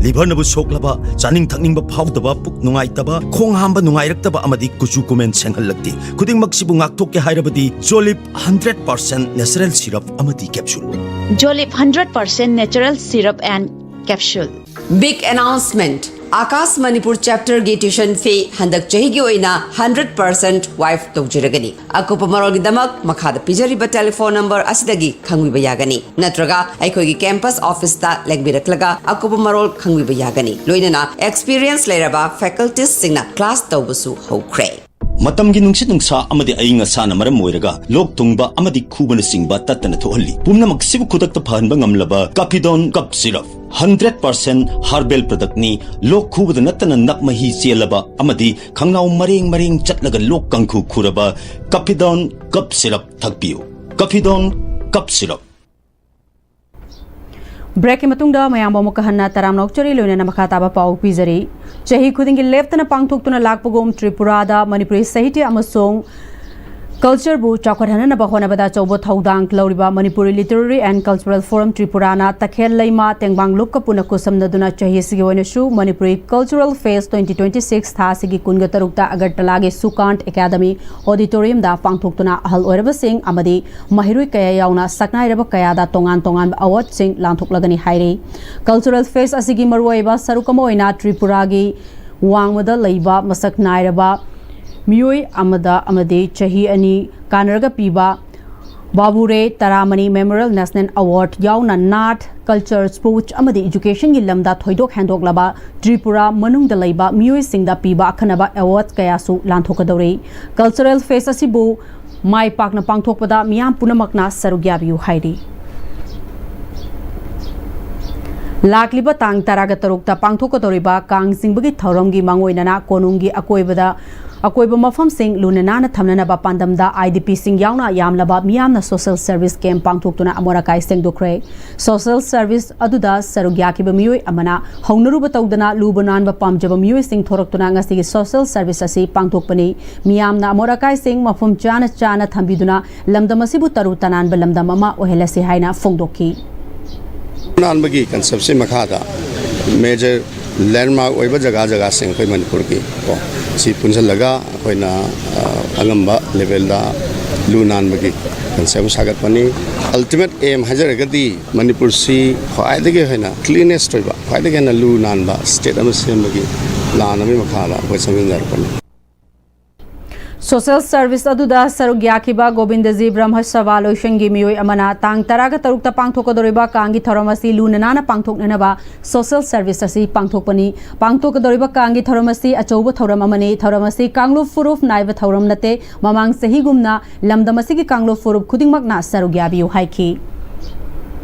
ꯂꯤꯚꯔꯅꯕꯨ ꯁꯣꯛꯂꯕ, ꯆꯥꯅꯤꯡ ꯊꯛꯅꯤꯡꯕ ꯐꯥꯎꯗꯕ, ꯄꯨꯛ ꯅꯨꯡꯉꯥꯏꯇꯕ, ꯈꯣꯡ ꯍꯥꯝꯕ ꯅꯨꯡꯉꯥꯏꯔꯛꯇꯕ ꯑꯃꯗꯤ ꯀꯨꯆꯨ ꯀꯨꯃꯦꯟ ꯁꯦꯡꯍꯜꯂꯛꯇꯦ꯫ ꯈꯨꯗꯤꯡꯃꯛꯁꯤꯕꯨ ꯉꯥꯛꯊꯣꯛꯀꯦ ꯍꯥꯏꯔꯕꯗꯤ Jolip hundred percent natural syrup ꯑꯃꯗꯤ capsule. Jolip hundred percent natural syrup and capsule. Big announcement! Aakash Manipur ꯆꯦꯞꯇꯔꯒꯤ ꯇ꯭ꯌꯨꯁꯟ ꯐꯤ ꯍꯟꯗꯛ ꯆꯍꯤꯒꯤ ꯑꯣꯏꯅ ꯍꯟꯗ꯭ꯔꯦꯠ ꯄꯥꯔꯁꯦꯟ ꯋꯥꯏꯞ ꯇꯧꯖꯔꯒꯅꯤ꯫ ꯑꯀꯨꯞꯄ ꯃꯔꯣꯜꯒꯤꯗꯃꯛ ꯃꯈꯥꯗ ꯄꯤꯖꯔꯤꯕ ꯇꯦꯂꯤꯐꯣꯟ ꯅꯝꯕꯔ ꯑꯁꯤꯗꯒꯤ ꯈꯪꯕꯤꯕ ꯌꯥꯒꯅꯤ, ꯅꯠꯇ꯭ꯔꯒ ꯑꯩꯈꯣꯏꯒꯤ ꯀꯦꯝꯄꯁ ꯑꯣꯐꯤꯁꯇ ꯂꯦꯡꯕꯤꯔꯛꯂꯒ ꯑꯀꯨꯞꯄ ꯃꯔꯣꯜ ꯈꯪꯕꯤꯕ ꯌꯥꯒꯅꯤ꯫ ꯂꯣꯏꯅꯅ ꯑꯦꯛꯁꯄꯤꯔꯤꯌꯦꯟꯁ ꯂꯩꯔꯕ ꯐꯦꯀꯜꯇꯤꯁꯁꯤꯡꯅ ꯀ꯭ꯂꯥꯁ ꯇꯧꯕꯁꯨ ꯍꯧꯈ꯭ꯔꯦ꯫ ꯃꯇꯝꯒꯤ ꯅꯨꯡꯁꯤꯠ ꯅꯨꯡꯁꯥ ꯑꯃꯗꯤ ꯑꯏꯪ ꯑꯁꯥꯅ ꯃꯔꯝ ꯑꯣꯏꯔꯒ ꯂꯣꯛ ꯊꯨꯡꯕ ꯑꯃꯗꯤ ꯈꯨꯕꯅꯆꯤꯡꯕ ꯇꯠꯇꯅ ꯊꯣꯛꯍꯜꯂꯤ꯫ ꯄꯨꯝꯅꯃꯛꯁꯤꯕꯨ ꯈꯨꯗꯛꯇ ꯐꯍꯟꯕ ꯉꯝꯂꯕ Kafidon cough syrup. Hundred percent herbal ꯄ꯭ꯔꯗꯛꯅꯤ꯫ ꯂꯣꯛ ꯈꯨꯕꯗ ꯅꯠꯇꯅ ꯅꯞ ꯃꯍꯤ ꯆꯦꯜꯂꯕ ꯑꯃꯗꯤ ꯈꯪꯅꯥꯎ ꯃꯔꯦꯡ ꯃꯔꯦꯡ ꯆꯠꯂꯒ ꯂꯣꯛ ꯀꯥꯡꯈꯨ ꯈꯨꯔꯕ ꯀꯥꯐꯤꯗꯣꯟ ꯀꯞ ꯁꯤꯔꯞ ꯊꯛꯄꯤꯌꯨ꯫ ꯀꯥꯐꯤꯗꯣꯟ cough syrup. ꯕ꯭ꯔꯦꯛꯀꯤ ꯃꯇꯨꯡꯗ ꯃꯌꯥꯝꯕꯨ ꯑꯃꯨꯛꯀ ꯍꯟꯅ ꯇꯔꯥꯝꯅ ꯑꯣꯛꯆꯔꯤ꯫ ꯂꯣꯏꯅꯅ ꯃꯈꯥ ꯇꯥꯕ ꯄꯥꯎ ꯄꯤꯖꯔꯤ꯫ ꯆꯍꯤ ꯈꯨꯗꯤꯡꯒꯤ ꯂꯦꯞꯇꯅ ꯄꯥꯡꯊꯣꯛꯇꯨꯅ ꯂꯥꯛꯄꯒꯨꯝ ꯇ꯭ꯔꯤꯄꯨꯔꯥꯗ ꯃꯅꯤꯄꯨꯔꯤ ꯁꯥꯍꯤꯇ꯭ꯌ ꯑꯃꯁꯨꯡ ꯀꯜꯆꯔꯕꯨ ꯆꯥꯎꯈꯠꯍꯟꯅꯅꯕ ꯍꯣꯠꯅꯕꯗ ꯑꯆꯧꯕ ꯊꯧꯗꯥꯡ ꯂꯧꯔꯤꯕ Manipuri literary and cultural forum ꯇ꯭ꯔꯤꯄꯨꯔꯥꯅ ꯇꯈꯦꯜ ꯂꯩꯃ ꯇꯦꯡꯕꯥꯡ ꯂꯨꯞꯀ ꯄꯨꯟꯅ ꯈꯨꯠꯁꯝꯅꯗꯨꯅ ꯆꯍꯤ ꯑꯁꯤꯒꯤ ꯑꯣꯏꯅꯁꯨ Manipuri cultural fest twenty twenty six ꯊꯥ ꯑꯁꯤꯒꯤ ꯀꯨꯟꯒ ꯇꯔꯨꯛꯇ ꯑꯒꯔꯇꯂꯥꯒꯤ ꯁꯨꯀꯥꯟꯠ ꯑꯦꯀꯥꯗꯃꯤ ꯑꯣꯗꯤꯇꯣꯔꯤꯌꯝꯗ ꯄꯥꯡꯊꯣꯛꯇꯨꯅ ꯑꯍꯜ ꯑꯣꯏꯔꯕꯁꯤꯡ ꯑꯃꯗꯤ ꯃꯍꯩꯔꯣꯏ ꯀꯌꯥ ꯌꯥꯎꯅ ꯁꯛꯅꯥꯏꯔꯕ ꯀꯌꯥꯗ ꯇꯣꯉꯥꯟ ꯇꯣꯉꯥꯟꯕ ꯑꯦꯋꯥꯔꯗꯁꯤꯡ ꯂꯥꯟꯊꯣꯛꯂꯒꯅꯤ ꯍꯥꯏꯔꯤ꯫ ꯀꯜꯆꯔꯦꯜ ꯐꯦꯁ ꯑꯁꯤꯒꯤ ꯃꯔꯨꯑꯣꯏꯕ ꯁꯔꯨꯛ ꯑꯃ ꯑꯣꯏꯅ ꯇ꯭ꯔꯤꯄꯨꯔꯥꯒꯤ ꯋꯥꯡꯃꯗ ꯂꯩꯕ ꯃꯁꯛ ꯅꯥꯏꯔꯕ ꯃꯤꯑꯣꯏ ꯑꯃꯗ ꯑꯃꯗꯤ ꯆꯍꯤ ꯑꯅꯤ ꯀꯥꯟꯅꯔꯒ ꯄꯤꯕ ꯕꯥꯕꯨꯔꯦ ꯇꯔꯥꯃꯅꯤ ꯃꯦꯃꯣꯔꯤꯌꯦꯜ ꯅꯦꯁꯅꯦꯜ ꯑꯦꯋꯥꯔꯗ ꯌꯥꯎꯅ ꯅꯥꯠ, ꯀꯜꯆꯔ, ꯁ꯭ꯄꯣꯔꯠꯁ ꯑꯃꯗꯤ ꯏꯖꯨꯀꯦꯁꯟꯒꯤ ꯂꯝꯗ ꯊꯣꯏꯗꯣꯛ ꯍꯦꯟꯗꯣꯛꯂꯕ ꯇ꯭ꯔꯤꯄꯨꯔꯥ ꯃꯅꯨꯡꯗ ꯂꯩꯕ ꯃꯤꯑꯣꯏꯁꯤꯡꯗ ꯄꯤꯕ ꯑꯈꯟꯅꯕ ꯑꯦꯋꯥꯔꯗ ꯀꯌꯥꯁꯨ ꯂꯥꯟꯊꯣꯛꯀꯗꯧꯔꯤ꯫ ꯀꯜꯆꯔꯦꯜ ꯐꯦꯁ ꯑꯁꯤꯕꯨ ꯃꯥꯏ ꯄꯥꯛꯅ ꯄꯥꯡꯊꯣꯛꯄꯗ ꯃꯤꯌꯥꯝ ꯄꯨꯝꯅꯃꯛꯅ ꯁꯔꯨꯛ ꯌꯥꯕꯤꯌꯨ ꯍꯥꯏꯔꯤ꯫ ꯂꯥꯛꯂꯤꯕ ꯇꯥꯡ ꯇꯔꯥꯒ ꯇꯔꯨꯛꯇ ꯄꯥꯡꯊꯣꯛꯀꯗꯧꯔꯤꯕ ꯀꯥꯡ ꯆꯤꯡꯕꯒꯤ ꯊꯧꯔꯝꯒꯤ ꯃꯥꯡꯑꯣꯏꯅꯅ ꯀꯣꯅꯨꯡꯒꯤ ꯑꯀꯣꯏꯕꯗ, ꯑꯀꯣꯏꯕ ꯃꯐꯝꯁꯤꯡ ꯂꯨꯅ ꯅꯥꯟꯅ ꯊꯝꯅꯅꯕ ꯄꯥꯟꯗꯝꯗ ꯑꯥꯏ ꯗꯤ ꯄꯤꯁꯤꯡ ꯌꯥꯎꯅ ꯌꯥꯝꯂꯕ ꯃꯤꯌꯥꯝꯅ ꯁꯣꯁꯦꯜ ꯁꯔꯚꯤꯁ ꯀꯦꯝꯞ ꯄꯥꯡꯊꯣꯛꯇꯨꯅ ꯑꯃꯣꯠ ꯑꯀꯥꯏ ꯁꯦꯡꯗꯣꯛꯈ꯭ꯔꯦ꯫ ꯁꯣꯁꯦꯜ ꯁꯔꯚꯤꯁ ꯑꯗꯨꯗ ꯁꯔꯨꯛ ꯌꯥꯈꯤꯕ ꯃꯤꯑꯣꯏ ꯑꯃꯅ ꯍꯧꯅꯔꯨꯕ ꯇꯧꯗꯅ ꯂꯨꯕ ꯅꯥꯟꯕ ꯄꯥꯝꯖꯕ ꯃꯤꯑꯣꯏꯁꯤꯡ ꯊꯣꯔꯛꯇꯨꯅ ꯉꯁꯤꯒꯤ ꯁꯣꯁꯦꯜ ꯁꯔꯚꯤꯁ ꯑꯁꯤ ꯄꯥꯡꯊꯣꯛꯄꯅꯤ꯫ ꯃꯤꯌꯥꯝꯅ ꯑꯃꯣꯠ ꯑꯀꯥꯏꯁꯤꯡ ꯃꯐꯝ ꯆꯥꯅ ꯆꯥꯅ ꯊꯝꯕꯤꯗꯨꯅ ꯂꯝꯗꯝ ꯑꯁꯤꯕꯨ ꯇꯔꯨ ꯇꯅꯥꯟꯕ ꯂꯝꯗꯝ ꯑꯃ ꯑꯣꯏꯍꯜꯂꯁꯤ ꯍꯥꯏꯅ ꯐꯣꯡꯗꯣꯛꯈꯤ꯫ ꯅꯥꯟꯕꯒꯤ ꯀꯟꯁꯦꯞꯁꯤ ꯃꯈꯥꯗ ꯃꯦꯖꯔ ꯂꯦꯟꯃꯥꯔꯛ ꯑꯣꯏꯕ ꯖꯒꯥ ꯖꯒꯥꯁꯤꯡ ꯑꯩꯈꯣꯏ ꯃꯅꯤꯄꯨꯔꯒꯤ ꯀꯣ, ꯁꯤ ꯄꯨꯟꯁꯤꯜꯂꯒ ꯑꯩꯈꯣꯏꯅ, ꯑ, ꯑꯉꯝꯕ ꯂꯦꯚꯦꯜꯗ ꯂꯨ ꯅꯥꯟꯕꯒꯤ ꯀꯟꯁꯦꯞ ꯑꯃ ꯁꯥꯒꯠꯄꯅꯤ꯫ ꯑꯜꯇꯤꯃꯦꯠ ꯑꯦꯝ ꯍꯥꯏꯖꯔꯒꯗꯤ ꯃꯅꯤꯄꯨꯔꯁꯤ ꯈ꯭ꯋꯥꯏꯗꯒꯤ ꯍꯦꯟꯅ ꯀ꯭ꯂꯤꯅꯦꯁ ꯑꯣꯏꯕ, ꯈ꯭ꯋꯥꯏꯗꯒꯤ ꯍꯦꯟꯅ ꯂꯨ ꯅꯥꯟꯕ ꯁ꯭ꯇꯦꯠ ꯑꯃ ꯁꯦꯝꯕꯒꯤ ꯄ꯭ꯂꯥꯟ ꯑꯃꯒꯤ ꯃꯈꯥꯗ ꯑꯩꯈꯣꯏ ꯆꯪꯁꯤꯟꯖꯔꯛꯄꯅꯤ꯫ ꯁꯣꯁꯦꯜ ꯁꯔꯚꯤꯁ ꯑꯗꯨꯗ ꯁꯔꯨꯛ ꯌꯥꯈꯤꯕ ꯒꯣꯕꯤꯟꯗꯖꯤ ꯕ꯭ꯔꯍꯃ ꯁꯚꯥ ꯂꯣꯏꯁꯪꯒꯤ ꯃꯤꯑꯣꯏ ꯑꯃꯅ ꯇꯥꯡ ꯇꯔꯥꯒ ꯇꯔꯨꯛꯇ ꯄꯥꯡꯊꯣꯛꯀꯗꯧꯔꯤꯕ ꯀꯥꯡꯒꯤ ꯊꯧꯔꯝ ꯑꯁꯤ ꯂꯨꯅ ꯅꯥꯟꯅ ꯄꯥꯡꯊꯣꯛꯅꯅꯕ ꯁꯣꯁꯦꯜ ꯁꯔꯚꯤꯁ ꯑꯁꯤ ꯄꯥꯡꯊꯣꯛꯄꯅꯤ꯫ ꯄꯥꯡꯊꯣꯛꯀꯗꯧꯔꯤꯕ ꯀꯥꯡꯒꯤ ꯊꯧꯔꯝ ꯑꯁꯤ ꯑꯆꯧꯕ ꯊꯧꯔꯝ ꯑꯃꯅꯤ꯫ ꯊꯧꯔꯝ ꯑꯁꯤ ꯀꯥꯡꯂꯨꯞ ꯐꯨꯔꯨꯞ ꯅꯥꯏꯕ ꯊꯧꯔꯝ ꯅꯠꯇꯦ꯫ ꯃꯃꯥꯡ ꯆꯍꯤꯒꯨꯝꯅ ꯂꯝꯗꯝ ꯑꯁꯤꯒꯤ ꯀꯥꯡꯂꯨꯞ ꯐꯨꯔꯨꯞ ꯈꯨꯗꯤꯡꯃꯛꯅ ꯁꯔꯨꯛ ꯌꯥꯕꯤꯌꯨ ꯍꯥꯏꯈꯤ꯫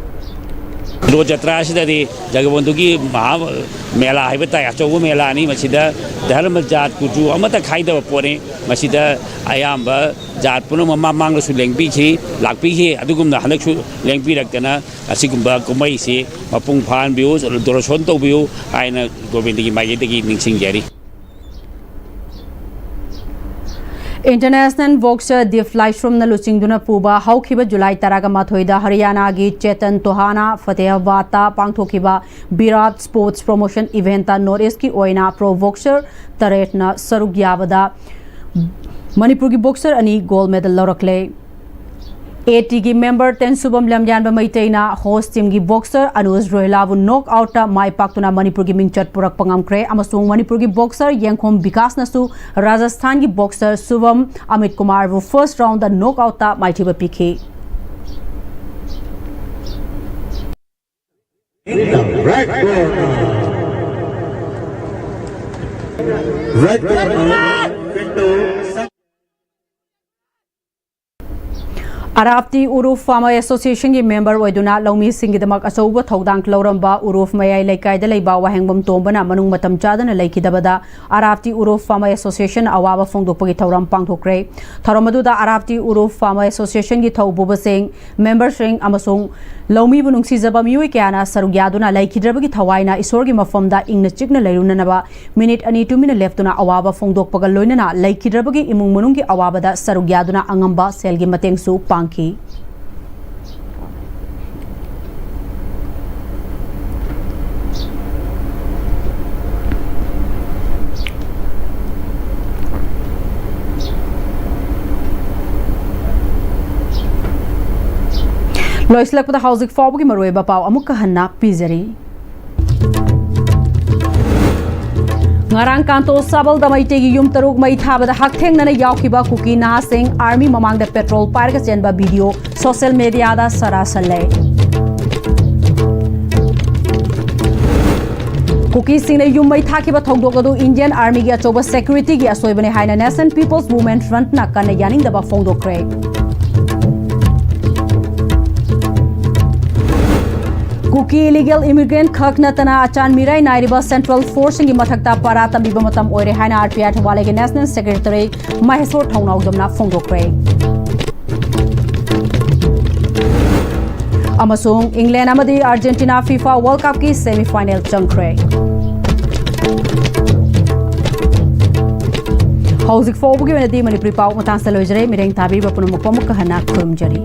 ꯔꯣꯠ ꯖꯇ꯭ꯔꯥ ꯑꯁꯤꯗꯗꯤ ꯖꯒꯕꯣꯟꯙꯨꯒꯤ ꯃꯍꯥ ꯃꯦꯂꯥ ꯍꯥꯏꯕ ꯇꯥꯏ, ꯑꯆꯧꯕ ꯃꯦꯂꯥꯅꯤ꯫ ꯃꯁꯤꯗ ꯙꯔꯃ, ꯖꯥꯠ, ꯀꯨꯆꯨ ꯑꯃꯠꯇ ꯈꯥꯏꯗꯕ ꯄꯣꯠꯅꯤ꯫ ꯃꯁꯤꯗ ꯑꯌꯥꯝꯕ ꯖꯥꯠ ꯄꯨꯝꯅꯃꯛ ꯃꯃꯥꯡꯗꯁꯨ ꯂꯦꯡꯕꯤꯈꯤ, ꯂꯥꯛꯄꯤꯈꯤ꯫ ꯑꯗꯨꯒꯨꯝꯅ ꯍꯟꯗꯛꯁꯨ ꯂꯦꯡꯕꯤꯔꯛꯇꯅ ꯑꯁꯤꯒꯨꯝꯕ ꯀꯨꯝꯍꯩꯁꯤ ꯃꯄꯨꯡ ꯐꯥꯍꯟꯕꯤꯌꯨ, ꯗꯣꯔꯁꯣꯟ ꯇꯧꯕꯤꯌꯨ ꯍꯥꯏꯅ ꯒꯣꯕꯤꯟꯗꯒꯤ ꯃꯥꯏꯀꯩꯗꯒꯤ ꯅꯤꯡꯁꯤꯡꯖꯔꯤ꯫ International Boxer Deep Laishramna ꯂꯨꯆꯤꯡꯗꯨꯅ ꯄꯨꯕ ꯍꯧꯈꯤꯕ ꯖꯨꯂꯥꯏ ꯇꯔꯥꯃꯥꯊꯣꯏꯗ ꯍꯔꯤꯌꯥꯅꯥꯒꯤ ꯆꯦꯇꯟ ꯇꯣꯍꯥꯅ ꯐꯇꯦꯍꯕꯥꯗꯇ ꯄꯥꯡꯊꯣꯛꯈꯤꯕ ꯕꯤꯔꯥꯠ ꯁ꯭ꯄꯣꯔꯠꯁ ꯄ꯭ꯔꯣꯃꯣꯁꯟ ꯏꯚꯦꯟꯠꯇ ꯅꯣꯔꯠ ꯏꯁ꯭ꯠꯀꯤ ꯑꯣꯏꯅ ꯄ꯭ꯔꯣ ꯕꯣꯛꯁꯔ ꯇꯔꯦꯠꯅ ꯁꯔꯨꯛ ꯌꯥꯕꯗ ꯃꯅꯤꯄꯨꯔꯒꯤ ꯕꯣꯛꯁꯔ ꯑꯅꯤ ꯒꯣꯜꯗ ꯃꯦꯗꯜ ꯂꯧꯔꯛꯂꯦ꯫ ꯑꯦ ꯇꯤꯒꯤ ꯃꯦꯝꯕꯔ ꯇꯦꯟꯁꯨꯕꯝ ꯂꯝꯌꯥꯟꯕ ꯃꯩꯇꯩꯅ ꯍꯣꯁ ꯇꯤꯝꯒꯤ ꯕꯣꯛꯁꯔ ꯑꯅꯨꯖ ꯔꯣꯍꯦꯂꯥꯕꯨ ꯅꯣꯛ ꯑꯥꯎꯠꯇ ꯃꯥꯏ ꯄꯥꯛꯇꯨꯅ ꯃꯅꯤꯄꯨꯔꯒꯤ ꯃꯤꯡꯆꯠ ꯄꯨꯔꯛꯄ ꯉꯝꯈ꯭ꯔꯦ ꯑꯃꯁꯨꯡ ꯃꯅꯤꯄꯨꯔꯒꯤ ꯕꯣꯛꯁꯔ ꯌꯦꯡꯈꯣꯝ ꯕꯤꯀꯥꯁꯅꯁꯨ ꯔꯥꯖꯁꯊꯥꯟꯒꯤ ꯕꯣꯛꯁꯔ ꯁꯨꯚꯝ ꯑꯃꯤꯠ ꯀꯨꯃꯥꯔꯕꯨ ꯐꯥꯔꯁ ꯔꯥꯎꯟꯗ ꯅꯣꯛ ꯑꯥꯎꯠꯇ ꯃꯥꯏꯊꯤꯕ ꯄꯤꯈꯤ꯫ Red corner. Red corner. ꯑꯔꯥꯞꯇꯤ ꯎꯔꯨꯐ ꯐꯥꯔꯃꯔ ꯑꯦꯁꯣꯁꯤꯌꯦꯁꯟꯒꯤ ꯃꯦꯝꯕꯔ ꯑꯣꯏꯗꯨꯅ ꯂꯧꯃꯤꯁꯤꯡꯒꯤꯗꯃꯛ ꯑꯆꯧꯕ ꯊꯧꯗꯥꯡ ꯂꯧꯔꯝꯕ ꯎꯔꯨꯐ ꯃꯌꯥꯏ ꯂꯩꯀꯥꯏꯗ ꯂꯩꯕ ꯋꯥꯍꯦꯡꯕꯝ ꯇꯣꯝꯕꯅ ꯃꯅꯨꯡ ꯃꯇꯝ ꯆꯥꯗꯅ ꯂꯩꯈꯤꯗꯕꯗ ꯑꯔꯥꯞꯇꯤ ꯎꯔꯨꯐ ꯐꯥꯔꯃꯔ ꯑꯦꯁꯣꯁꯤꯌꯦꯁꯟ ꯑꯋꯥꯕ ꯐꯣꯡꯗꯣꯛꯄꯒꯤ ꯊꯧꯔꯝ ꯄꯥꯡꯊꯣꯛꯈ꯭ꯔꯦ꯫ ꯊꯧꯔꯝ ꯑꯗꯨꯗ ꯑꯔꯥꯞꯇꯤ ꯎꯔꯨꯐ ꯐꯥꯔꯃꯔ ꯑꯦꯁꯣꯁꯤꯌꯦꯁꯟꯒꯤ ꯊꯧꯄꯨꯕꯁꯤꯡ, ꯃꯦꯝꯕꯔꯁꯤꯡ ꯑꯃꯁꯨꯡ ꯂꯧꯃꯤꯕꯨ ꯅꯨꯡꯁꯤꯖꯕ ꯃꯤꯑꯣꯏ ꯀꯌꯥꯅ ꯁꯔꯨꯛ ꯌꯥꯗꯨꯅ ꯂꯩꯈꯤꯗ꯭ꯔꯕꯒꯤ ꯊꯋꯥꯏꯅ ꯏꯁꯣꯔꯒꯤ ꯃꯐꯝꯗ ꯏꯪꯅ ꯆꯤꯛꯅ ꯂꯩꯔꯨꯅꯅꯕ ꯃꯤꯅꯤꯠ ꯑꯅꯤ ꯇꯨꯃꯤꯟꯅ ꯂꯦꯞꯇꯨꯅ ꯑꯋꯥꯕ ꯐꯣꯡꯗꯣꯛꯄꯒ ꯂꯣꯏꯅꯅ ꯂꯩꯈꯤꯗ꯭ꯔꯕꯒꯤ ꯏꯃꯨꯡ ꯃꯅꯨꯡꯒꯤ ꯑꯋꯥꯕꯗ ꯁꯔꯨꯛ ꯌꯥꯗꯨꯅ ꯑꯉꯝꯕ ꯁꯦꯜꯒꯤ ꯃꯇꯦꯡꯁꯨ ꯄꯥꯡꯈꯤ꯫ ꯂꯣꯏꯁꯤꯜꯂꯛꯄꯗ ꯍꯧꯖꯤꯛ ꯐꯥꯎꯕꯒꯤ ꯃꯔꯨꯑꯣꯏꯕ ꯄꯥꯎ ꯑꯃꯨꯛꯀ ꯍꯟꯅ ꯄꯤꯖꯔꯤ꯫ ꯉꯔꯥꯡ ꯀꯥꯟꯇꯣ ꯁꯥꯕꯜꯗ ꯃꯩꯇꯩꯒꯤ ꯌꯨꯝ ꯇꯔꯨꯛ ꯃꯩ ꯊꯥꯕꯗ ꯍꯛꯊꯦꯡꯅꯅ ꯌꯥꯎꯈꯤꯕ ꯀꯨꯀꯤ ꯅꯍꯥꯁꯤꯡ ꯑꯥꯔꯃꯤ ꯃꯃꯥꯡꯗ ꯄꯦꯇ꯭ꯔꯣꯜ ꯄꯥꯏꯔꯒ ꯆꯦꯟꯕ ꯚꯤꯗꯤꯑꯣ ꯁꯣꯁꯤꯌꯦꯜ ꯃꯦꯗꯤꯌꯥꯗ ꯁꯔꯥ ꯁꯜꯂꯦ꯫ ꯀꯨꯀꯤꯁꯤꯡꯅ ꯌꯨꯝ ꯃꯩ ꯊꯥꯈꯤꯕ ꯊꯧꯗꯣꯛ ꯑꯗꯨ ꯏꯟꯗꯤꯌꯟ ꯑꯥꯔꯃꯤꯒꯤ ꯑꯆꯧꯕ ꯁꯦꯀ꯭ꯌꯨꯔꯤꯇꯤꯒꯤ ꯑꯁꯣꯏꯕꯅꯤ ꯍꯥꯏꯅ ꯅꯦꯁꯅꯦꯜ ꯄꯤꯄꯜꯁ ꯃꯨꯚꯃꯦꯟꯠ ꯐ꯭ꯔꯟꯠꯅ ꯀꯟꯅ ꯌꯥꯅꯤꯡꯗꯕ ꯐꯣꯡꯗꯣꯛꯈ꯭ꯔꯦ꯫ ꯀꯨꯀꯤ ꯏꯂꯤꯒꯦꯜ ꯏꯃꯤꯒ꯭ꯔꯦꯟꯠ ꯈꯛ ꯅꯠꯇꯅ ꯑꯆꯥꯟ ꯃꯤꯔꯥꯏ ꯅꯥꯏꯔꯤꯕ ꯁꯦꯟꯇ꯭ꯔꯦꯜ ꯐꯣꯔꯁꯁꯤꯡꯒꯤ ꯃꯊꯛꯇ ꯄꯥꯔꯥ ꯇꯝꯕꯤꯕ ꯃꯇꯝ ꯑꯣꯏꯔꯦ ꯍꯥꯏꯅ ꯑꯥꯔ ꯄꯤ ꯑꯥꯏ ꯊꯧꯕꯥꯜꯒꯤ ꯅꯦꯁꯅꯦꯜ ꯁꯦꯀ꯭ꯔꯦꯇꯔꯤ ꯃꯍꯦꯁꯣꯔ ꯊꯧꯅꯥꯎꯖꯝꯅ ꯐꯣꯡꯗꯣꯛꯈ꯭ꯔꯦ꯫ ꯑꯃꯁꯨꯡ ꯏꯪꯂꯦꯟ ꯑꯃꯗꯤ ꯑꯥꯔꯖꯦꯟꯇꯤꯅꯥ ꯐꯤꯐꯥ ꯋꯥꯔꯜ ꯀꯞꯀꯤ ꯁꯦꯃꯤꯐꯥꯏꯅꯦꯜ ꯆꯪꯈ꯭ꯔꯦ꯫ ꯍꯧꯖꯤꯛ ꯐꯥꯎꯕꯒꯤ ꯑꯣꯏꯅꯗꯤ ꯃꯅꯤꯄꯨꯔꯤ ꯄꯥꯎ ꯃꯇꯥꯡꯁꯤꯗ ꯂꯣꯏꯖꯔꯦ꯫ ꯃꯤꯠꯌꯦꯡ ꯇꯥꯕꯤꯔꯤꯕ ꯄꯨꯝꯅꯃꯛꯄꯨ ꯑꯃꯨꯛꯀ ꯍꯟꯅ ꯈꯨꯔꯨꯝꯖꯔꯤ꯫